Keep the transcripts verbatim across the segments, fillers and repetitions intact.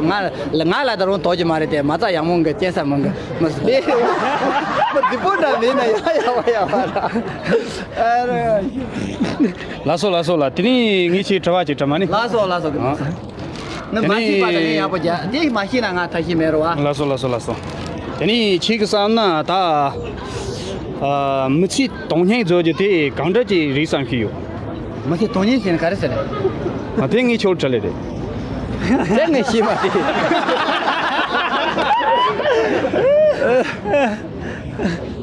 ང་ང་ལ་ད་རུང་དོགས་ཀྱི་མ་རེད་དེ། མ་རྩ་ཡག་མོ་གི་སྐྱེ་ས་མང་གི་མི་སྲིད་དེ། མི་སྡུག་པོ་འདྲ་མེད་ན་ཡག་ཡག་པ་ཡག་པ་ར། ལགས་སོ་ལགས་སོ་ལགས། དེ་ནས་ངས་ཁྱེད་དྲི་བ་ཅིག་དྲི་མ་ནི། ལགས་སོ་ལགས་སོ་གི། ཨ། ནི་མ་ཤེས་པ་དང་ངས་ཡག་པོ་རྒྱག་དེ་མ་ཤེས་ན་ང་ཐབས་ཤེས་མེད་རོ་བ། ལགས་སོ་ལགས་སོ་ལགས་སོ། དེ་ནས་ཁྱེད་ཀྱི་བསམ་ན་ད། ཨ། མི་ཚེ་དོན་སྙིང་བཟོ་རྒྱུ་དེ་གང་འདྲ་ཅིག་རེད་བསམ་གྱི་ཡོད། མི་ཚེ་དོན་སྙིང་ཟེར་ན་ག་རེ་ཟེར་རེད། ཨ། དེ་ངས་ཁྱོད་དྲིས་ལེ་རེད། དེ་ངས་ཤེས་མ་དེ།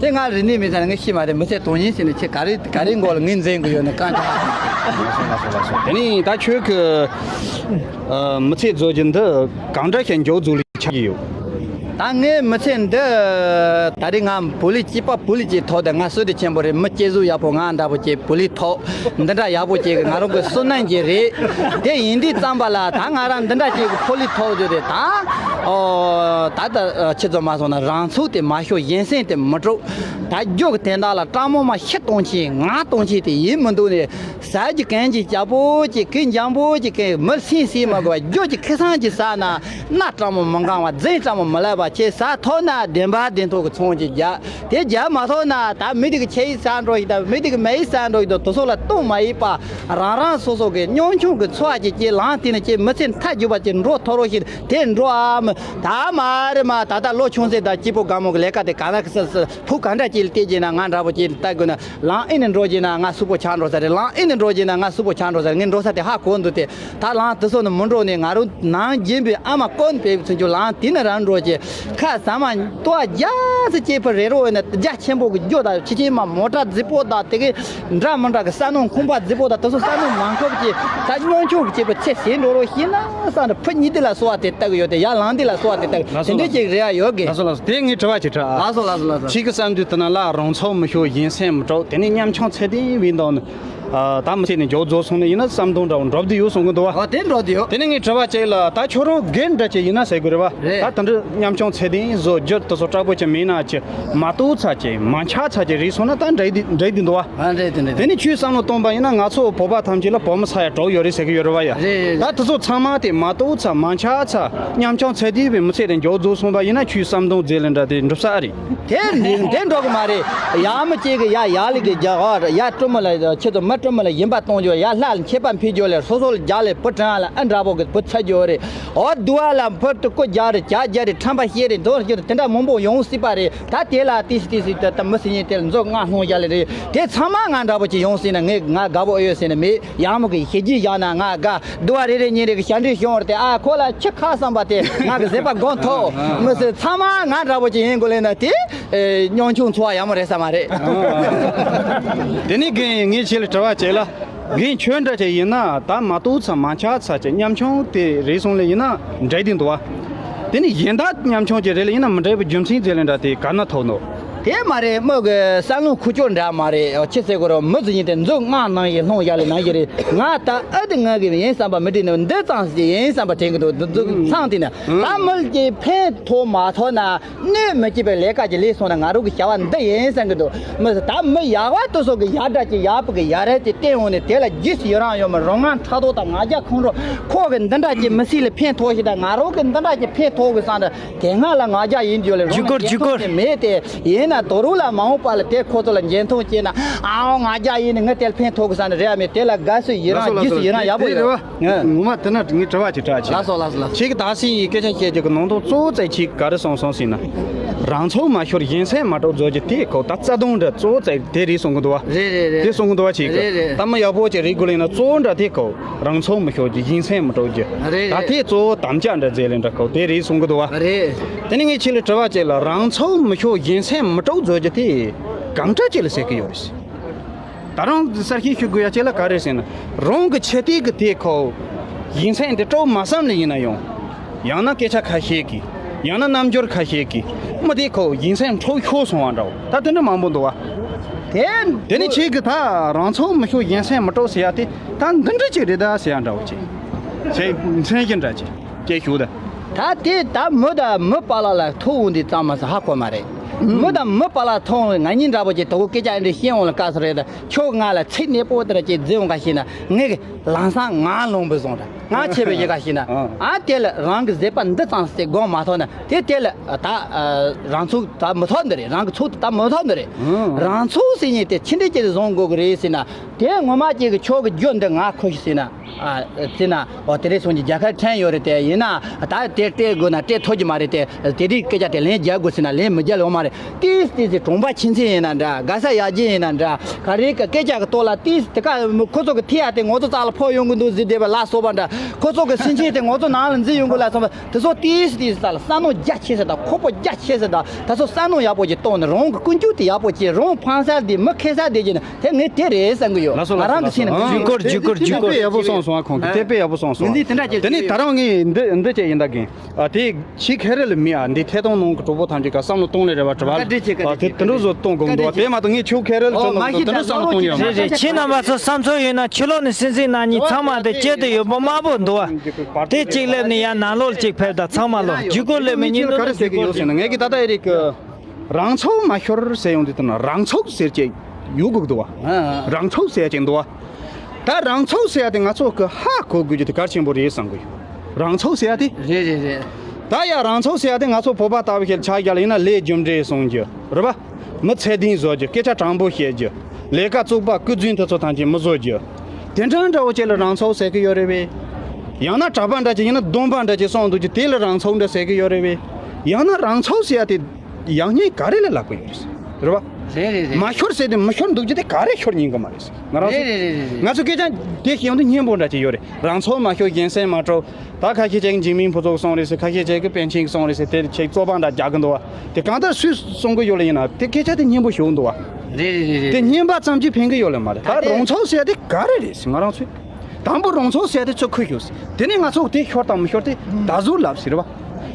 དེ་ང་རིག་གནས་མེད་ཙང་ངས་ཤེས་མ་དེ། མི་ཚེ་དོན་སྙིང་ཟེར་ནས་ཁྱེད་ག་རེ་ག་རེ་མགོ་ལ་ངས་འཛིན་དགོས་ཡོད་ན་གང་ཅི། དེ་ནས་ད་ཁྱོད་ཀྱི་ཨ། མི་ཚེ་བཟོ་རྒྱུ་འདི་གང་འདྲ་ཞིག་མགྱོགས་རྫོགས་ལས་ཆགས་ཀྱི་ཡོད། ད་ངའི་མི་ཚེ་འདི་ད་རེས་ང་བོད་ལས་སྐྱིད་པ་བོད་ལས་ཀྱི་ཐོག་ཏུ་ང་བསོད་བདེ་ཆེན་པོ་རེད། མི་སྐྱེ་གཟུགས་ཡག་པོ་ང་འདྲ་པོ་ཀྱི་བོད་ལས་ཐོག་འདི་འདྲ་ཡག་པོ་ཀྱི་ང་རང་གི་བསོད་ནམས་ཀྱི་རེད། དེ་ཡིན་དུས་ཙམ་པ་ལ་ད་ང་རང་འདི་འདྲ་ཀྱི་བོད་ལས་ཐོག་རྒྱུ་རེད། ད་ཨོ་ད་ད་ཁྱེད་ཚོ་མ་སོང་ན་རང་ཚུགས་དེ་མ་ཤོར། གཞན་སེམས་དེ་མི་དཀྲུག་ད་རྒྱུ་གི་དེ་འདྲ་ལ་སྤྲང་མོ་མ་ཤི་གཏོང་ཆེད་ང་གཏོང་ཆེད་དེ་ཡིན་མི་འདུག་ནས། ཟ་རྒྱུ་གན་གྱི་སྐྱ་པོ་གྱི་གི་འཇམ་པོ་གྱི་གི་མི་སེམས་སེམས་མ་དགོས་པ། རྒྱུ་གྱི་ཁེ་བཟང་གྱི་ཟ་ན་སྣ་སྤྲང་མོ་མི་འགང་བ། རྫུན་སྤྲང་མོ་མི་ལབ་པ་ཁྱེད་ཟ་ཐོབ་ན་བདེན་པ་བདེན་ཐོག་གི་ཚོང་གྱི་རྒྱ་དེ་རྒྱ་མ་ཐོབ་ན་ད་མི་དེ་གི་ཆེ་ཡི་ཟ་འགྲོ་ཡི་ད་མི་དེ་གི་མེ་ཡི་ཟ་འགྲོ་ཡི་ད་དུ་སོགས་ལ་གཏོང་མ་ཡི་པ། རང་རང་སོ་སོ་གི་ཉམ་ཆུང་གི་འཚོ་བ་ཅིག་ཅིག་ལངས་དེ་ནས་ཅིག་མི་ཚེ་མཐའ་རྒྱུག་པ་ཅིག་འགྲོ་ཐོ་རོ་ཞིག་དེ་འགྲོ་ཨ་མི་ད་མ་རེད་མ། ད་ལྟ་ལོ་ཆུང་ཚེ་ད་སྐྱིད་པོ་དགའ་མོ་གི་ལས་ཀ་དེ་ག་ན་གི་ས་ས་ཕུག་ག་འདྲ་ཅིག་ལ་བལྟས་རྗེས་ན་ང་འདྲ་པོ་ཅིག་ལྟ་དགོས་ན། ལམ་ཨེ་ནས་འགྲོ་རྗེས་ན་ང་སུག་པོ་ཆགས་འགྲོ་ས་རེད། ལམ་ཨེ་ནས་འགྲོ་རྗེས་ན་ང་སུག་པོ་ཆགས་འགྲོ་ས་རེད། ངས་འགྲོ་ས་དེ་ཧ་གོ་འདུག་སྟེ། ད་ལམ་དེ་ཚོ་ནས་མི་འགྲོ་ནས་ང་རང་ནང་རྒྱུན་པའི་ཨ་མ་ཀོན་པའི་ཚུན་ཆོད་ལམ་དེ་ནས་རང་འགྲོ་རྗེས་ཁ་ཟ་མ་ལྟོ་བ་རྒྱ་ཚ་སྐྱེས་ཕུ་རེ་རོ་བས་ན་རྒྱ་ཆེན་པོ་གི་རྒྱུ་དང་ཕྱི་ཆེན་མ་མོ་ཊ་རྫིག་པོ་དང་དེ་གའི་འདྲ་མི་འདྲ་གི་ས་ནོ་ཁུང་པ་རྫིག་པོ་དང་དེ་ཚོ་ས་ནོ་མང་ཁོབ་ཀྱི་ད་ཉམ་ཆུང་གི་སྐྱེས་ཕུ་ཚེ་ཟད་འགྲོ་རོ་ཤེས་ན་བསམ་ནས་ཕུ་གཉིས་དེ་ལ་གསོ་བ་དེ་ལྟ་གི་ཡོད་དེ། ཡར་ལམ་དེ་ལ་གསོ་བ་དེ་ལྟ་གི་ལགས་སོ། དེ་འདྲ་ཅིག་རེ་ཡ་ཡོད་གི། ལགས་སོ་ལགས་སོ། དེ་ངས་དྲི་བ་ཅིག་དྲི་ཨ། ལགས་སོ་ལགས་སོ་ལགས་སོ། ཁྱེད་ཀྱི་བསམ་དུས་དེ་ན་ལ་རང་ཚོགས་མི་ཤོར་གཞན་སེམས་མི་དཀྲུག་དེ་ནས་ཉམ་ཆུང་ཚད་ལྡན་བའི་མདོག་ནི། ཨ། ད་མི་ཚེ་ནི་མགྱོགས་རྫོགས་སོང་ནས་ཡིན་ན་བསམ་དོན་འདྲ་བོ་འགྲུབ་བསྡད་ཡོད་གསུང་གི་འདུག་བ། ཨོ་དེ་འགྲོ་བསྡད་ཡོད། དེ་ནས་ངས་དྲི་བ་ཅིག་ལ་ད་ཁྱོད་རང་སྒེར་འདྲ་ཅིག་ཡིན་ན་ཟེར་དགོས་རེད་བ། རེད། ད་དེ་འདྲ་ཉམ་ཆུང་ཚད་ལྡན་བཟོ་རྒྱུ་དེ་ཚོ་དྲག་པོ་ཅིག་མིན་ན་ཅི་མ་གཏོགས་ཚ་ཅིག་མ་འཆག་ཚ་ཅིག་རེད་སོང་ན་ད་འགྲིག་འདུག་འགྲིག་འདུག་བ། ཨ་རེད་དེ་འདྲ་དེ་ནས་ཁྱོད་བསམ་བློ་གཏོང་པ་ཡིན་ན་ང་ཚོ་བོད་པ་ཐམས་ཅད་ལ་བོད་མི་ཚ་ཡ་གྲོགས་ཡོད་རེད་ཟེར་གི་ཡོད་རེད་བ་ཡ། རེད་རེད་རེད། ད་དེ་ཚོ་ཚང་མ་དེ་མ་གཏོགས་ཚ་མ་འཆག་ཚ་ཉམ་ཆུང་ཚད་ལྡན་བའི་མི་ཚེ་དེ་མགྱོགས་རྫོགས་སོང་པ་ཡིན་ན་ཁྱོད་བསམ་དོན་མཛད་ལེ་འདྲ་དེ་འགྲུབ་ས་ཨ་རེད། དེ་འདི་འདི་འགྲོ་གི་མ་རེད། ཡ་མི་གཅིག་གི་ཡ་ཡ་ལི་གི་རྒྱ་ཨ་ཡ་སྤྲོ་མོ་ལ་ཁྱེད་ཚོ་མི་སྤྲོ་མོ་ལ་ཡིན་པ་གཏོང་རྒྱུ། ཡ་ལྷ་ལ་མཆོད་པ་ཕུལ་རྒྱུ་ལས་སོ་སོ་ལ་རྒྱ་ལས་བུ་དྲང་ལ་ཨ་འདྲ་པོ་གི་བུ་ཚ་རྒྱུ་རེད། ཨོ་དུ་བ་ལ་བུ་དུ་ཀོ་རྒྱ་རེད། བྱ་རྒྱ་རེད། ཁྲམ་པ་ཤེས་རེད། མདོ་རྒྱུ་དེ་འདྲ་མང་པོ་ཡོང་སྲིད་པ་རེད། ད་དེ་ལ་ཏིས་ཏིས་ཏི་ད་མི་སྲིད་ཉིན་དེ་ལ་མཛོ་ལྔ་སློང་རྒྱ་ལས་རེད། དེ་ཚང་མ་ང་འདྲ་པོ་ཅིག་ཡོང་སྲིད་ན་ངས་ང་དགའ་པོ་ཨེ་ཡོད་ཟེར་ན་མེད། ཡང་མོ་གི་ཞེ་རྒྱུས་བཞག་ན་ང་དགའ། དུ་བ་རེ་རེ་གཉིས་རེ་གི་ཞབས་འདྲེན་ཤོང་བར་དེ་ཨ་ཁོ་ལ་ཁྱི་ཁ་བསམ་པ་དེ་ང་གི་བཟོད་པ་སྒོམ་ཐོག་མི་སྲིད། ཚང་མ་ང་འདྲ་པོ་ཅིག་ཡིན་དགོས་ལེ་ན་དེ་ཨེ་ཉམ་ཆུང་འཚོ་བ་ཡག་མོ་རེད་ས་མ་རེད། དེ་ནི་རྒན་ངས་ཁྱེད་ལ་དྲི་བ་བྱས་ལ། རྒན་ཁྱོད་འདྲ་ཅིག་ཡིན་ན་ད་མ་གཏོགས་ཚ་མ་འཆག་ཚ་ཅིག་ཉམ་ཆུང་དེ་རེད་སོང་ལེ་ཡིན་ན་འགྲིག་དེ་འདུག་བ། དེ་ནི་གཞན་དག་ཉམ་ཆུང་ཅིག་རེད་ལེ་ཡིན་ན་མི་འགྲིག་པའི་རྒྱུ་མཚན་ཟེར་ལེ་འདྲ་དེ་ག་ན་ཐོག་ནོ། དེ་མ་རེད། མོ་གི་བསམ་བློ་ཁུ་ཅོ་འདྲ་མ་རེད། ཨོ་ཆི་ཟེར་གོ་རོ། མི་ཟིག་ཡིན་ཏེ་མཛོ་ལྔ་ནང་ཡི་ལྷུང་ཡ་ལེ་ནང་ཡི་རེད། ང་ད་ཨ་དེ་ང་གི་ཡིན་བསམ་པ་མི་དྲན་ནོ། འདི་ཙང་ཟིག་ཡིན་བསམ་པ་དྲན་གི་འདུག་འདི་མཛོ་ཚང་དེ་ན་ད་མི་གི་ཕན་ཐོགས་མ་ཐོགས་ན་གནོད་མི་སྐྱིད་པའི་ལས་ཀ་ཅིག་ལས་སོང་ན་ང་རང་གི་བྱ་བ་འདི་ཡིན་བསམ་གི་འདུག་མི་ཟིག་ད་མི་ཡག་པ་དེ་ཚོ་གི་ཡག་འདྲ་ཅིག་ཡག་པོ་གི་ཡ་རེད་ཅིག་བསྟན་འོང་ནས་དེ་ལ་རྗེས་སུ་ཡི་རང་ཡོད་མི་རང་ང་ཕྲག་དོག་དང་ང་རྒྱལ་ཁོང་ཁྲོ། ཁོ་གི་འདི་འདྲ་ཅིག་མི་སྲིད་ལ་ཕན་ཐོགས་ཤིག་དང་ང་རང་གི་འདི་འདྲ་ཅིག་ཕན་ཐོགས་གི་བསམ་འདྲ། དེ་སྔ་ལ་ང་རྒྱལ་ཡིན་རྒྱུ་ལས་རང་ལ་ཇུ་གོར་ཇུ་གོར་ཉེན་ཁ་དེ་མེད་དེ། ཡིན་ན་དོ་རུ་ལ་མ་འོངས་པ་ལ་དེ་ཁོ་ཚོ་ལ་འཇོན་ཐང་སྐྱེས་ན་ཨའོ་ང་རྒྱལ་ཡིན་ནི་ང་དེ་ལ་ཕན་ཐོགས་གི་ས་ནི་རེད་ཨ་མེད། དེ་ལ་དགའ་སུ་ཡི་རང་རྒྱུ་སུ་ཡི་རང་ཡག་པོ་ཡོད། ངོ་མ་དེ་ན་ངས་དྲི་བ་ཅིག་དྲི་ཆེ། ལགས་སོ་ལགས་སོ་ལགས་སོ། ཁྱེད་ཀྱི་ད་སི་ཡི་སྐད་ཆ་བཤད་རྒྱུ་གི་ནང་དོན་གཙོ་བོ་བཙལ་ཆེ་ག་རེ་སོང་སོང་ཟིན་ན། རང་ཚོགས་མ་ཤོར་གཞན་སེམས་མ་དཀྲུག་བཟོ་རྒྱུ་དེ་ཁོ་ད་རྩ་དོན་འདྲ་གཙོ་བོ་བཙལ་དེ་རེད་གསུང་གི་འདུག་བ། རེད་རེད་རེད། དེ་གསུང་གི་འདུག་བ་ཁྱེད་ཀྱི་རེད་རེད། ད་མི་ཡག་པོ་ཅིག་རེད་དགོས་ལེ་ན་གཙོ་བོ་འདྲ་དེ་ཁོ། རང་ཚོགས་མི་ཤོར་རྒྱུ་གཞན་སེམས་མི་དཀྲུག་རྒྱུ། རེད་ད་རེད། དེ་གཙོ་བོ་དམ་བཅའ་འདྲ་མཛད་ལེ་འདྲ་ཁོ་དེ་རེད་གསུང་གི་འདུག་བ། རེད། དེ་ནི་ངས་ཁྱེད་ལ་དྲི་བ་བྱེད་ལ་རང་ཚོགས་མི་ཤོར་གཞན་སེམས་མི་དཀྲུག་བཟོ་རྒྱུ་དེ་གང་འདྲ་ཅིག་ལ་ཟེར་གི་ཡོད་རེད། ད་རང་གསར་ཤེས་ཞུ་དགོས་ཡ་ཅིག་ལ་ག་རེ་ཟེར་ན་རང་གི་ཆེ་ལྟས་ཀྱི་དེ་ཁོ་གཞན་སེམས་དེ་དཀྲུག་མ་བསམ་ལེ་ཡིན་ན་ཡང་། ཡང་ན་སྐད་ཆ་ཁ་ཤས་ཀྱིས། ཡང་ན་རྣམ་འགྱུར་ཁ་ཤས་ཀྱིས་མི་དེ་ཁོ་གཞན་སེམས་འཁྲུག་ཤོར་སོང་བ་འདྲ་བོ་ད་དེ་འདྲ་མང་པོ་འདུག་བ། དེ་དེ་ནི་ཁྱེད་ཀྱི་ད་རང་ཚོགས་མི་ཤོར་གཞན་སེམས་མི་དཀྲུག་ཟེར་ཡ་དེ་ད་འདི་འདྲ་ཅིག་རེད་ད་ཟེར་ཡ་འདྲ་བོ་ཅིག་ཅེས་མཚན་གཞི་འདྲ་ཅིག་ཅེས་ཞུ་ད། ད་དེ་ད་མི་ད་མི་པ་ལ་ལ་ཐུག་འོང་དུས་ཙམ་མ་ཟ་ཧ་གོ་མ་རེད། མི་དང་མི་བར་ལ་ཐོང་བའི་ང་གཉིས་འདྲ་པོ་ཅིག་དོ་གོ་སྐད་ཆ་འདི་འདྲ་བཤད་འོང་ལ་དཀའ་ས་རེད། ད་ཁྱོད་ང་ལ་ཚིག་གནས་པོ་དེ་འདྲ་ཅིག་འཛིན་འོང་ག་ཤེ་ན། ངས་གི་ལམ་སང་ང་ལོང་བུ་བཟུང་ད་ང་ཆེ་བའི་ཡི་ག་ཤེ་ན། ཨ་དེ་ལ་རང་གི་བཟོད་པ་འདི་ཙམ་ཞིག་སྒོམ་མ་ཐོག་ན་དེ་དེ་ལ་ད་རང་ཚུགས་ད་མི་ཐོག་འདི་རེད། རང་གི་ཚུགས་དེ་ད་མི་ཐོག་འདི་རེད། རང་ཚུགས་ཟེར་ཉིན་དེ་ཆི་འདྲ་ཅིག་བཟུང་དགོས་གི་རེད་ཟེར་ན། དེ་ངོ་མ་ཅིག་གི་ཁྱོད་ཀྱི་རྒྱུ་འདི་ང་ཁུར་ཤི་ཟེར་ན། ཨ་ཟེར་ན། འོ་དེ་རེད་སོང་གི་རྒྱལ་ཁ་ཕྲན་ཡོད་རེད་དེ། ཡིན་ན་ད་དེ་སྤྲད་དགོས་ན་སྤྲད་ཐུབ་ཀྱི་མ་རེད་དེ། དེ་རིགས་སྐད་ཆ་དེ་ལན་རྒྱག་དགོས་ཟེར་ན་ལན་མི་རྒྱག་ཡོད་མ་རེད། ཏིས་ཏིས་ཀྱི་གྲོང་པ་ཁྱིམ་མཚེས་ཡིན་ན་འདྲ། དགའ་ས་ཡག་གི་ཡིན་ན་འདྲ། ག་རེ་གི་སྐད་ཆ་གི་ཐོག་ལ་ཏིས་དེ་ཀ་ཁོ་ཚོ་གི་ཐེ་ཡ་དེ་ངོ་ཚོ་རྩ་ལ་ཕོག་ཡོང་གི་འདུག་ཟེར་བསྡད་པ་ལ་སོགས་པ་འདྲ། ཁོ་ཚོ་གི་སེམས་ཅན་དེ་ངོ་ཚོ་ནང་ལ་འཛུལ་ཡོང་གི་ལ་སོགས་པ་དེ་ཚོ་ཏིས་ཏིས་རྩ་ལ་བསམ་བློ་རྒྱ་ཆེ་ས་དང་ཁོག་པ་རྒྱ་ཆེ་ས་དང་ད་ཚོ་བསམ་བློ་ཡག་པོ་ཅིག་གཏོང་ནས་རང་གི་ཀུན་སྤྱོད་དེ་ཡག་པོ་བྱེད། རང་ཕངས་ས་དེ་མི་ཁེ་ས་དེ་བྱེད་ན། དེ་ངས་དེ་རེད་བསམ་གི་ཡོད། ལགས་སོ། ང་རང་གི་ལགས་སོ། སེམས་ནང་། ཇུས་སྐོར་ཇུས་སྐོར་ཇུས་སྐོར། དེ་དཔེ་ཡག་པོ་གསུངས་སོང་། ཨ་ཁོང་གིས་དེ་དཔེ་ཡག་པོ་གསུངས་སོང་། ངས་འདི་དེ་འདྲ་ཅིག་དེ་ནས་ད་རུང་ངས་འདི་འདི་ཅིག་ཡིན་ད་གིན། ཨ་དེ་ཕྱི་ཁེ་རེ་ལ་མི་ཨ་འདི་ཐད་གཏོང་ནང་གི་གྲོགས་པོ་ཐམས་ཅད་ཀ་བསམ་བློ་གཏོང་ལེ་རེ་བ་དྲི་བ། བཀའ་དྲིན་ཆེ། བཀའ་ཨ་དྲིན་ཆེ། དེ་དེ་འདྲ་བཟོ་གཏོང་དགོས་འདུག་བ། དཔེ་མ་གཏོགས་ངས་ཁྱོད་ཁེ་རེ་ལ་ཨོ་ཁྲིད་མ་ནང་གི་གཞི་དེ་འདྲ་བསམ་བློ་གཏོང་ཡོད་མ་རེད། རེད་རེད། ཁྱེད་རྣམ་པ་ཚོ་བསམ་ཚུལ་ཡོད་ན་ཕྱི་ལོགས་ནས་སེམས་ཚིག་གནང་མཁན་ཚང་མ་དེ་སྐྱིད་དུ་ཡོད་པོ་དམར་པོ་འདུག་བ། དེ་གཅིག་སླེབས་ནས་ཡང་ནང་ལོགས་གཅིག་ཕེབས་དང་། ཚང་མ་ལོག་ཇུས་སྐོར་སླེབས་མི་ཉིན་ཁ་རེ་ཟེར་གི་ཡོད་ཟེར་ན། ངས་གི་ད་ལྟ་ཨེ་རིག་གི་རང་ཚུགས་མ་ཤོར་ཟེར་ཡོང་དུས་དེ་ན་རང་ཚུགས་ཟེར་ཅིག་ཡོད་དགོས་འདུག་བ། ཨ་ཨ། རང་ཚུགས་ཟེར་ཅིག་འདུག་བ། ད་རང་ཚུགས་ཟེར་ཡ་དེ་ང་ཚོ་གི་ཧ་གོ་དགོས་རྒྱུ་དེ་གལ་ཆེན་པོ་རེད་བསམ་གི་ཡོད། རང་ཚུགས་ཟེར་ཡ་དེ། རེད་རེད་རེད། ད་ཡ་རང་ཚུགས་ཟེར་ཡ་དེ་ང་ཚོ་བོད་པ་ལྟ་བུ་ཞིག་ཆ་བཞག་ལ་ཡིན་ན་ལས་རྒྱུ་འབྲས་སྲུང་རྒྱུ་རེད་པ། མི་ཚད་ལྡན་བཟོ་རྒྱུ། སྐད་ཆ་དྲང་པོ་བཤད་རྒྱུ། ལས་ཀ་བཙུགས་པ་སྐུ་རྫུན་དེ་ཚོ་ཐམས་ཅད་མི་བཟོ་རྒྱུ། དེ་འདྲ་འདྲ་བོ་ཅིག་ལ་རང་ཚུགས་ཟེར་གི་ཡོད་རེད་པས། ཡང་ན་གྲྭ་པ་འདྲ་ཅིག་ཡིན་ན་སྡོམ་པ་འདྲ་ཅིག་སྲུང་འདུག་རྒྱུ་དེ་ལ་རང་ཚུགས་འདྲ་ཟེར་གི་ཡོད་རེད་པས། ཡང་ན་རང་ཚུགས་ཟེར་ཡ་དེ་ཡང་སྙིང་ག་རེ་ལ་ལབ་གི་ཡོད་རེད། རེད་པ། རེད་རེད་རེད། མ་ཤོར་ཟེར་དེ་མི་ཤོར་འདུག་རྒྱུ་དེ་ག་རེ་ཤོར་ཉན་གི་མ་རེད། ང་རང་ཚོ། རེད་རེད་རེད་རེད། ང་ཚོ་སྐད་ཆ་དེ་ཤེས་ཡོང་དུས་སྙན་པོ་འདྲ་ཅིག་ཡོད་རེད། རང་ཚུགས་མ་ཤོར་གཞན་སེམས་མ་སྐྲག། ད་ཁ་ཤས་ཅིག་འཇིགས་མེད་ཕུན་ཚོགས་གསུངས་རེད་ཟེར། ཁ་ཤས་ཅིག་གིས་པཎ་ཆེན་གསུངས་རེད་ཟེར། དེ་ཅིག་རྩོད་པ་འདྲ་རྒྱག་གི་འདུག་བ། དེ་གང་ལྟར་སུས་གསུང་གི་ཡོད་ལ་ཡིན་ན་དེ་སྐད་ཆ་དེ་སྙན་པོ་ཞིག་འདུག་བ། རེད་རེད་རེད་རེད། དེ་སྙན་པ་ཙམ་གྱིས་ཕན་གི་ཡོད་ལ་མ་རེད། ད་ད་དེ་རང་ཚུགས་ཟེར་ཡ་དེ་ག་རེ་རེད་ཟེར་ང་རང་ཚོས། དང་པོ་རང་ཚུགས་ཟེར་ཡ་དེ་ཚུར་ཁུར་ཤོག་ཟེར། དེ་ནས་ང་ཚོ་དེ་ཤོར་དང་མི་ཤོར་དེ་ད་གཟོད་ལབ་ཟེར་བ།